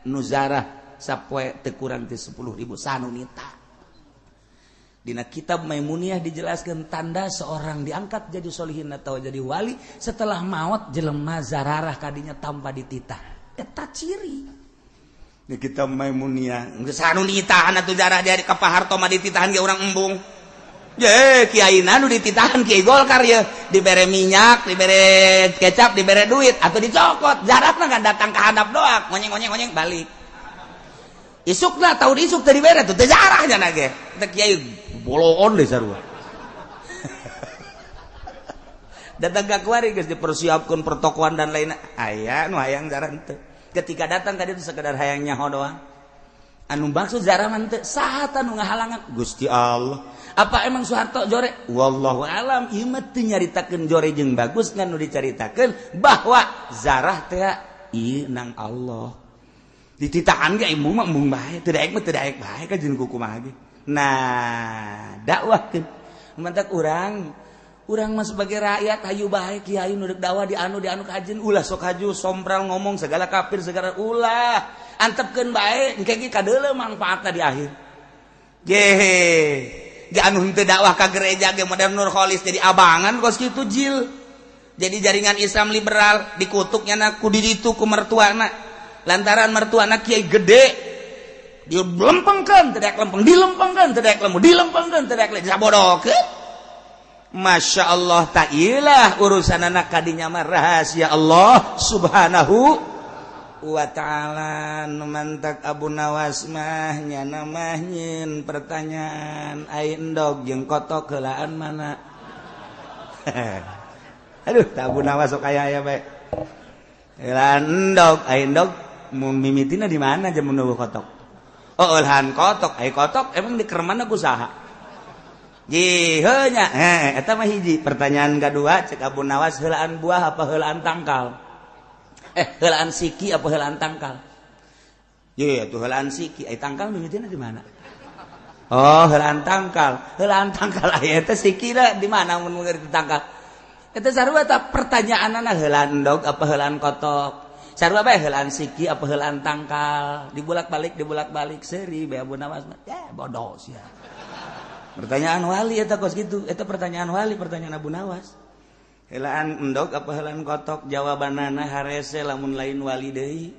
A: nu zarah sapoe teu kurang ti 10.000 sanunita. Dina kitab Maimuniyah dijelaskan tanda seorang diangkat jadi solihin atau jadi wali setelah maut jelema zararah kadinya tanpa dititah. Eta ciri. Di kitab Maimuniyah geus anu nitahan atuh jarah dari ka Pak Harto mah dititahan ge urang embung. Ye, kiai nu dititahan kiai Golkar ye, dibere minyak, dibere kecap, dibere duit atau dicokot. Jarakna kan datang ke hadap doang, ngonyeng-ngonyeng balik. Isukna tahu isuk teu dibere tuh teu jarah nya ge. Teh kiai boloon deh sarua. Datang ka kuari geus dipersiapkeun pertokoan dan lainnya. Aya nu hayang zarah henteu. Ketika datang ka ditu sekedar hayang nyaho doang. Anu maksud zarah mah henteu, saha tah nu ngahalangan? Gusti Allah. Apa emang Soeharto jore? Wallahu alam, ieu mah teu nyaritakeun jore jeung bagus ngan nu dicaritakeun bahwa zarah teh ieu nang Allah. Dititahan ge embung mah embung bae, teu daek mah teu daek bae ka jeung kumaha ge. Nah, dakwahkeun. Mantak urang mah sebagai rakyat hayu bae kiai nu deuk dakwah di anu kajeun ulah sok haju sompral ngomong segala kafir segala ulah. Antepkeun bae engke ge kadeuleu mangfaatna di akhir. Gehe. Ge anu henteu dakwah ka gereja ge modern Nur Kholis jadi abangan kos kitu jil. Jadi jaringan Islam liberal dikutuknya na ku diditu ku mertuana. Lantaran mertuana kiai gede dilempengkeun teu daek lempeng, dilempengkeun teu daek lempeng, dilempengkeun teu daek lempeng, sabodokeun. Masya Allah ta'ilah urusan anak kadinya mah rahasia Allah subhanahu wa ta'ala. Mantak Abu Nawas mah nyana mah nyeun pertanyaan ai endog jeung kotok heulaan mana. Aduh, tak Abu Nawas sok aya-aya bae. Heulaan endog, ai endog mun mimitina di mana jeung mun kotok? Oh, heulaan kotok, ai kotok emang di kermana ku saha? Jiheuh nya, eta mah hiji. Pertanyaan kedua cek Abu Nawas heulaan buah apa heulaan tangkal? Heulaan siki apa heulaan tangkal? Ye, atuh heulaan siki, ai tangkal mimitina di mana? Oh, heulaan tangkal. Heulaan tangkal aya eta sikina di mana mun ngerti tangkal? Eta sarua ta pertanyaanana heulaan endog apa heulaan kotok? Sarua bae heulaan siki apa heulaan tangkal? Dibulak-balik seuri bae Abu Nawas mah. Ya bodoh sia. Pertanyaan wali eta kos kitu, eta pertanyaan wali, pertanyaan Abu Nawas. Heulaan endog apa heulaan kotok? Jawabanana harese lamun lain wali deui.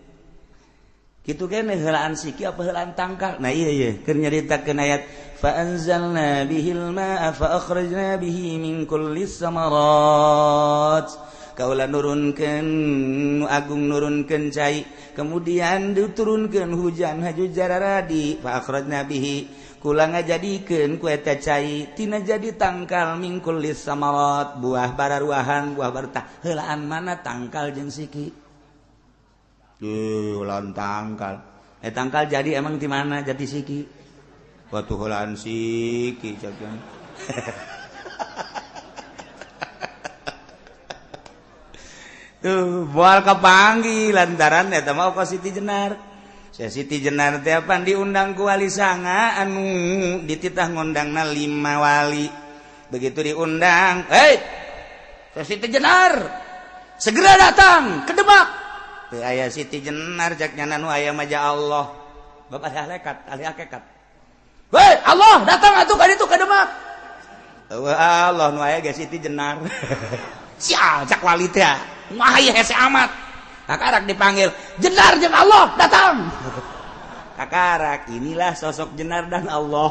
A: Kitu keneh heulaan siki apa heulaan tangkal? Nah iya iya, keur nyaritakeun ayat fa anzalna bihil ma'a fa akhrajna bihi min kulli samarat. Kaula nurunkeun nu agung nurunkeun cai, kemudian diturunkeun hujan haju jararadi fa akhrajna bihi kula ngajadikeun ku eta cai tina jadi tangkal min kulli samarat, buah bararuahan, buah bartah. Heulaan mana tangkal jeung siki? Heulaan tangkal. Tangkal jadi emang di mana jadi siki? Batu heulaan siki cagan. Tuh, moal kapanggih lantaran eta mah ka Siti Jenar. Saya Siti Jenar teh apan diundang ku wali sanga anu dititah ngundangna 5 wali. Begitu diundang, "Hei, saya Siti Jenar, segera datang ke Demak." Teu aya Siti Jenar cek nyana nu aya mah ja Allah. Bapak ahli hakikat. "Hei, Allah datang atuh ka ditu ka Demak." Eueuh Allah nu aya ge Siti Jenar. Sia cak wali teh. Wah ieu hese amat. Kakarak dipanggil, Jenar jeung Allah datang. Kakarak inilah sosok Jenar dan Allah.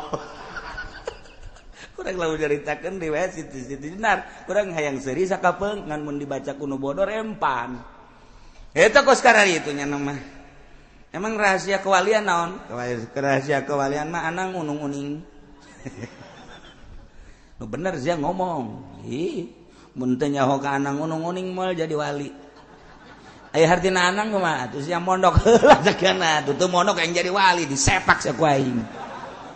A: Kurang lalu nyaritakeun riwayat Siti Jenar, kurang hayang seuri sakapeung ngan mun dibaca ku nu bodor empan. Eta kos karari itu nya mah. Emang rahasia kewalian naon? Rahasia kewalian mah anang unung-uning. Nu bener sia ngomong. Ih, mun teu nyaho ka anang unung-uning moal jadi wali. Aya hartina anang kumaha? Atuh sia mondok heula cekana, atuh teu mondok yang jadi wali disepak sia ku aing.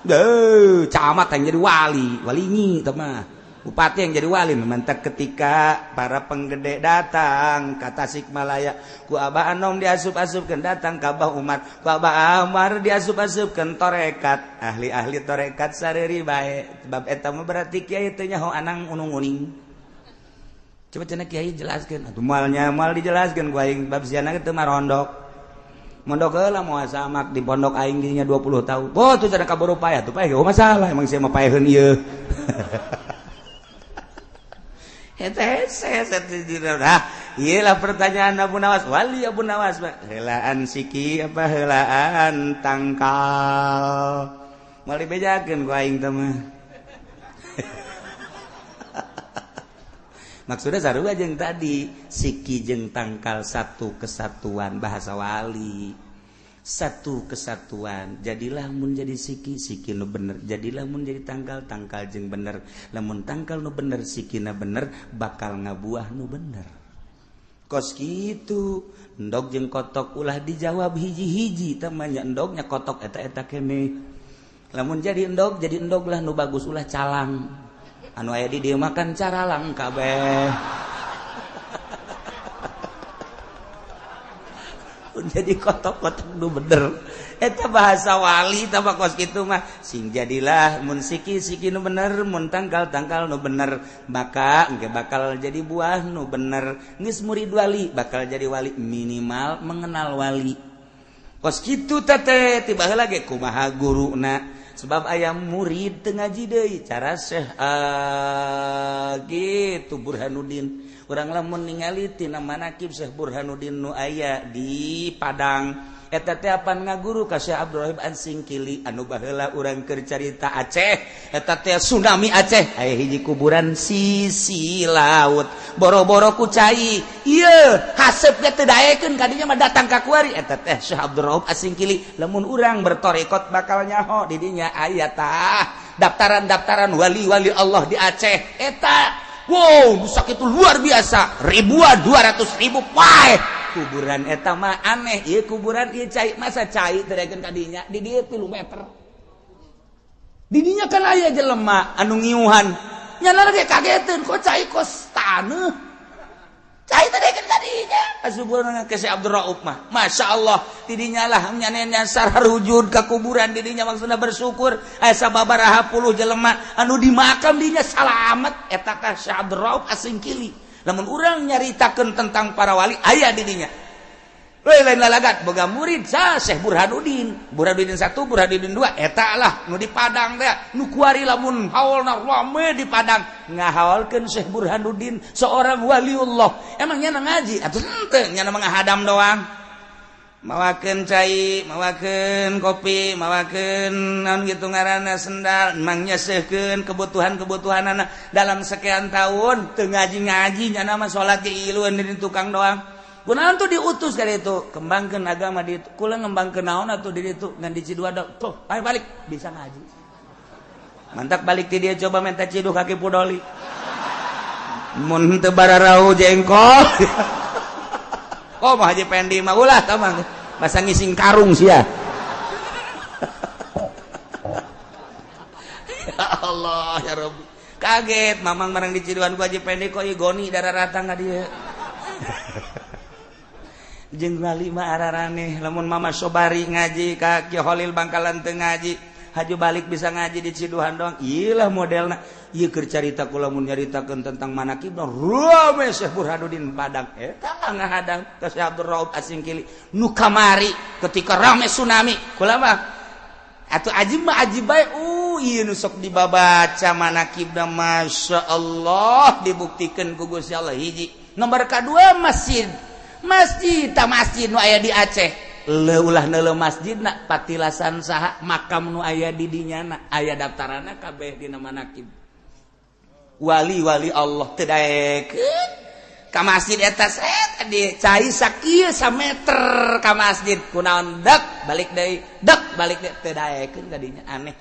A: Deuh, camat yang jadi wali, walinyi teh mah. Bupati yang jadi wali. Mantak ketika para penggede datang ka Tasikmalaya, ku Abah Anom diasup-asupkeun datang ka Abah Umar, ku Abah Umar diasup-asupkeun torekat, ahli-ahli torekat sareuri bae. Sebab eta mah berarti kiai teu nyaho anang unung-uning. Coba cenah kiai jelaskeun. Atuh moalnya moal dijelaskeun ku aing bab siana teu marondok. Mondok heula moal samak di pondok aing dinya 20 tahun. Oh tuh cenah kaburu payah tuh payah masalah emang sia mah paeheun ieu. Eta hese nah, iyalah pertanyaan Abu Nawas, wali Abu Nawas heulaan siki apa heulaan tangkal. Moal dibejakeun ku aing teh mah. Maksudnya sarua jeung tadi siki jeung tangkal satu kesatuan bahasa wali.
B: Satu kesatuan. Jadilah mun jadi siki, siki nu bener. Jadilah mun jadi tangkal, tangkal jeung bener. Lamun tangkal nu bener, sikina bener, bakal ngabuah nu bener. Kos kitu, endog jeung kotok ulah dijawab hiji-hiji, tamanya endognya kotok eta-eta keneh. Lamun jadi endog lah nu bagus ulah calang. Anu aya di dieu makan caralang kabeh. Jadi kotok-kotok nu bener. Eta bahasa wali tah kos kitu mah. Sing jadilah mun siki-siki nu bener, mun tangkal-tangkal nu bener, maka engke bakal jadi buah nu bener. Geus murid wali bakal jadi wali, minimal mengenal wali. Kos kitu teh tiba heula ge kumaha guruna. Sebab aya murid teu ngaji deui cara Syekh gitu Burhanuddin. Urang lamun ningali tina manakib Syekh Burhanuddin nu aya di Padang eta teh apan ngaguru ka Syekh Abdurrahim An-Singkili anu baheula urang keur carita Aceh eta teh tsunami Aceh aya hiji kuburan sisi laut boro-boro ku cai ieu haseup ge teu daekeun kadinya mah datang ka kuari eta teh Syekh Abdurrahim An-Singkili. Lamun urang bertorekot bakal nyaho di dinya aya tah daftaran-daftaran wali-wali Allah di Aceh eta. Wow, rusak itu luar biasa. Ribuan, 200.000 paeh. Kuburan eta mah aneh. Ieu kuburan ieu cai, masa cai teu daekeun ka dinya? Di dieu 3 meter. Di dinya kan aya jelema anu ngiuhan. Nyana ge kageteun, kok cai kos taneuh. Cai teu daekeun ka dinya. Asuburan ka Syekh Abdul Rauf mah. Masya Allah, di dinya lah nyanenya sararujud ka kuburan di dinya maksudna bersyukur. Aya sababaraha puluh jelema anu di makam dinya salamet eta ka Syekh Abdul Rauf Asingkili. Lamun urang nyaritakeun tentang para wali aya di dinya. Lain lain lalagat boga murid sa Syekh Burhanuddin, Burhanuddin 1, Burhanuddin 2 eta lah nu di Padang teh nu kuari lamun haolna rame di Padang ngahaolkeun Syekh Burhanuddin seorang waliullah. Emang nya ngaji atuh henteu nya mah ngahadam doang. Mawakeun cai, mawakeun kopi, mawakeun naon gitu ngaranna sendal, emang nyesehkeun kebutuhan-kebutuhanana dalam sekian tahun teu ngaji-ngaji nya mah salat ge ilueun di tukang doang. Kunaon tuh diutus kali itu, kembangkeun agama di itu. Kula ngembangkeun naon atuh di ditu ngan di Ciduadok. Tuh, ayo balik bisa ngaji. Mantak balik ti dia coba minta ciduh kaki pudoli. Mun teu bararau jengkol. Oh, mah Haji Pendi mah ulah tah mah. Masa ngising karung sia. Ya Allah ya Rabbi. Kaget mamang bareng di Ciduan ku Haji Pendi kok ieu goni darah ratang ka dieu. Jeung wali mah araraneh lamun Mama Sobari ngaji ka Ki Holil Bangkalan teu ngaji, haju balik bisa ngaji di Ciduhan doang. Ieu lah modelna. Ieu keur carita kula mun nyaritakeun tentang manakib rame Syekh Burhanuddin Padang eta ngahadang ka Syekh Abdul Rauf Asingkili nu kamari ketika rame tsunami kula mah atuh ajib mah ajib bae. Ieu nu sok dibabaca manakibna Masya Allah dibuktikeun ku Gusti Allah hiji. Nomor kadua masjid. Masjid ta masjid nu aya di Aceh leulah neuleuh masjidna patilasan saha makam nu aya di dinyana aya daftaranna kabeh dina manakib wali-wali Allah teu daekeun ka masjid eta set di cai sakieu sameter ka masjid kunaon dek balik deui dek balik deui teu daekeun ka dinya aneh.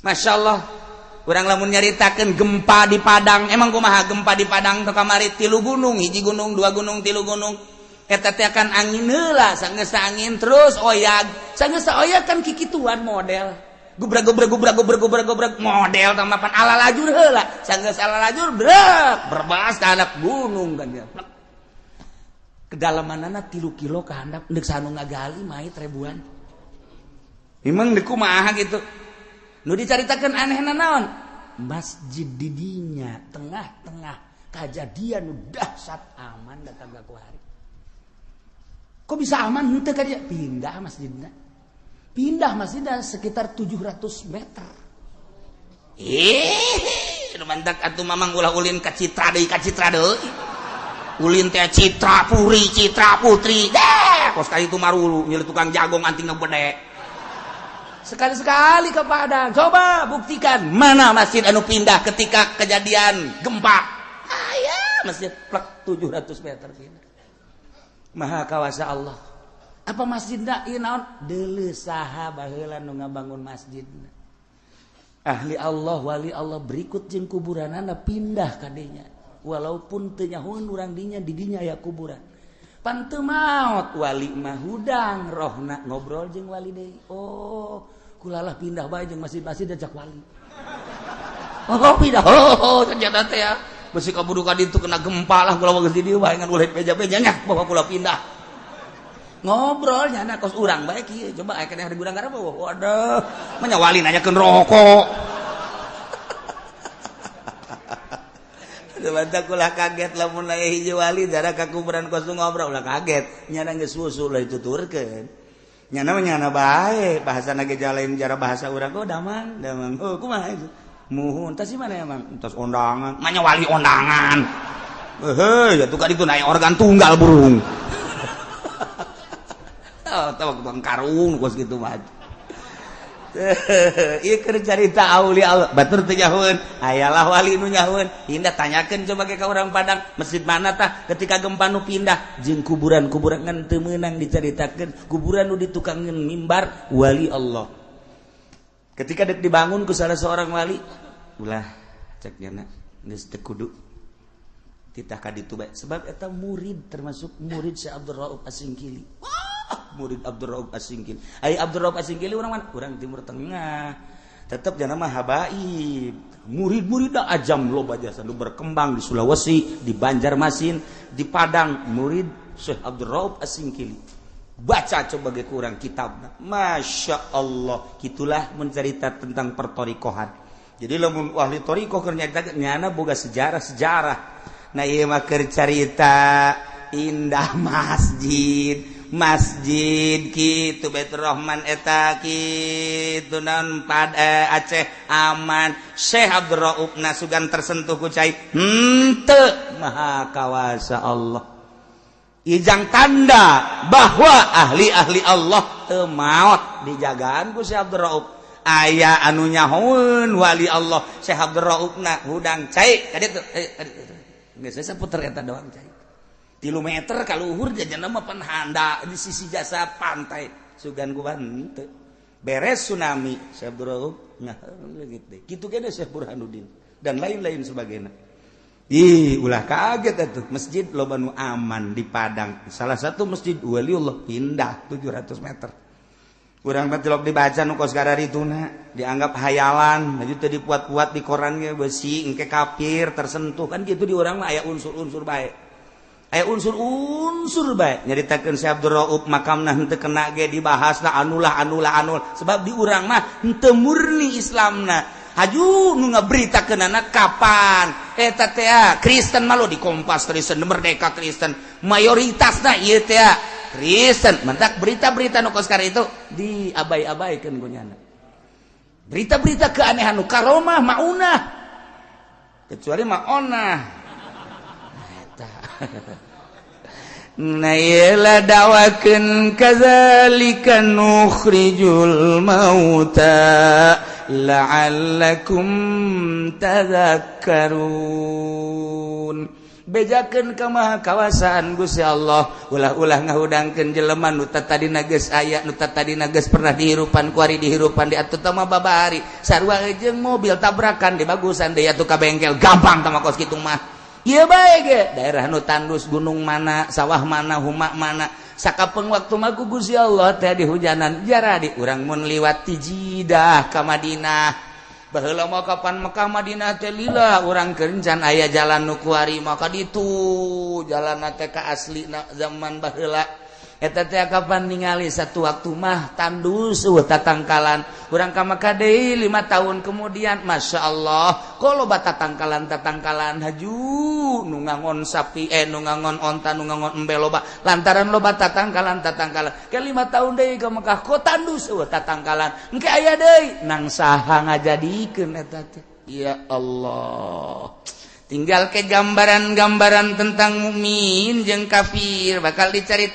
B: Masya Allah. Urang lamun nyaritakeun gempa di Padang, emang kumaha gempa di Padang teh kamari 3 gunung, 1 gunung, 2 gunung, 3 gunung. Eta teh akan angin heula, sanggeus angin terus oyag. Sanggeus oyag kan kikituan model. Gubrak gubrak gubrak gubrak gubrak gubrak model tamapan ala lajur heula. Sanggeus ala lajur brek berbas ka handap gunung kan dia. Kedalamanana 3 kilo ka handap deuk sanu ngagali mait ribuan. Emang deuk kumaha gitu. Nu dicaritakeun anehna naon? Masjid didinya tengah-tengah kajadian nu dahsyat aman datang ka kuari. Kok bisa aman henteu ka dia? Pindah masjidna. Pindah masjidna sekitar 700 meter. Nu mantak atuh mamang ulah ulin ka Citra deui, ka Citra deui. Ulin teh Citra Puri, Citra Putri. Deh, kos ka itu marulu nyeuleut tukang jagong anting gede. Sekali-sekali ke Padang, coba buktikan mana masjid anu pindah ketika kejadian gempa. Aya masjid plek 700 meter pindah. Maha kawasa Allah.
A: Apa masjidna ieu naon? Deuleu saha baheula nu ngabangun masjidna. Ahli Allah, wali Allah berikut jeung kuburanana pindah kadenya. Walaupun teu nyahoeun urang dinya di dinya aya kuburan. Pan teu maot wali mah hudang rohna ngobrol jeung wali deui. Oh, kulalah pindah bae jeung masjid-masjid ajak wali. Oh, pindah. Oh, ternyata teh ya. Besi kaburu ka ditu kena gempa lah kula geus di dieu bae ngan ulah beja-beja nya bawa kula pindah. Ngobrol nyana kos urang bae kieu coba aya keneh di gudang garap waduh mah wali nanyakeun rokok. Mantap ulah kaget lamun aya hiji wali darah ka kuburan kos ngobrol ulah kaget nyana geus susu ulah dituturkeun. Nyana mah nyana bae bahasana ge jalain jara bahasa urang oh damang damang oh kumaha itu muhun tas si mana emang tas ondangan mah nya wali ondangan heuh ya tuh ka ditu aya organ tunggal burung. Tahu bang karung kos gitu mah. Ieu keur carita aulia Allah batur teu nyahoeun ayalah wali nu nyahoeun indah tanyakeun coba ke ka urang Padang masjid mana tah ketika gempa nu pindah jeung kuburan-kuburan ngan teu meunang dicaritakeun kuburan nu ditukangeun mimbar wali Allah ketika dek dibangun ku salah seorang wali ulah cek nyana geus teu kudu titah ka ditu bae sebab eta murid termasuk murid Syekh Abdul Rauf Asingkili. Murid Abdul Rauf Asingkili. Ai Abdul Rauf Asingkili urang mana? Urang Timur Tengah. Tetep jangan mah habaib. Murid-murid da ajam loba jasa nu berkembang di Sulawesi, di Banjarmasin, di Padang, murid Syekh Abdul Rauf Asingkili. Baca coba ge kurang kitabna. Masya Allah, kitulah mencerita tentang pertorikohan. Jadi lamun ahli torikoh keur nyarita nyana boga sejarah-sejarah. Nah ieu mah keur carita indah masjid. Masjid kitu Baitur Rahman eta kitu naon pad Aceh aman Syekh Abdul Rauf nasugan tersentuh ku cai henteu maha kawasa Allah ijang tanda bahwa ahli-ahli Allah teu maot dijagaan ku Syekh Abdul Rauf aya anu nyahoeun wali Allah Syekh Abdul Rauf na hudang cai ka ditu geus saputer eta doang cai 3 meter kaluhur jajan mah pan handa di sisi jasa pantai sugan ku henteu beres tsunami Syekh Abdul Rauf nah gitu kitu kene Syekh Burhanuddin dan lain-lain sebagainya. Ih ulah kaget atuh masjid loba nu aman di Padang salah satu masjid waliullah pindah 700 meter urang mah tilok dibaca nu kos kararituna dianggap hayalan maju teu dipuat-puat di koran ge besi engke kafir tersentuh kan gitu di urang mah aya unsur-unsur bae aya unsur-unsur bae nyaritakeun Syekh Abdul Rauf makamna henteu kena ge dibahasna anulah anulah anul sebab di urang mah henteu murni Islamna haju nu ngaberitakeunana kapan eta teh Kristen mah lo di Kompas Kristen Merdeka Kristen mayoritasna ieu teh Kristen mentak berita-berita nu kos itu diabai-abaikeun ku nyana berita-berita keanehan nu karomah maunah kecuali maonah eta. Nah iyalah dawakeun kadzalika nukhrijul mauta la'allakum tadhakkarun. Bejakeun ka maha kawasaan Gusti Allah ulah-ulah ngahudangkeun jelema nu tadina geus aya nu tadina geus pernah dihirupan kuari dihirupan di atuh mah babari sarua jeung mobil tabrakan di bagusan deui atuh ka bengkel gampang tah mah kos kitu mah. Ieu bae ge daerah nu tandus gunung mana sawah mana huma mana sakapeung waktu mah ku Gusti Allah teh di hujanan jara di urang mun liwat ti Jidah ka Madinah baheula mah kapan Mekah Madinah teh lila urang kencan aya jalan nu kuari mah ka ditu jalanna teh ka aslina zaman baheula eta teh kapan ningali satu waktu mah tandus eueuh tatangkalan urang ka Mekah deui 5 tahun kemudian Masya Allah kok loba tatangkalan haju nu ngangon sapi nu ngangon onta nu ngangon embe loba lantaran loba tatangkalan ke 5 tahun deui ka Mekah kok tandus eueuh tatangkalan engke aya deui nang saha ngajadikeun eta teh ya Allah tinggal ke gambaran-gambaran tentang mukmin jeung kafir bakal dicari.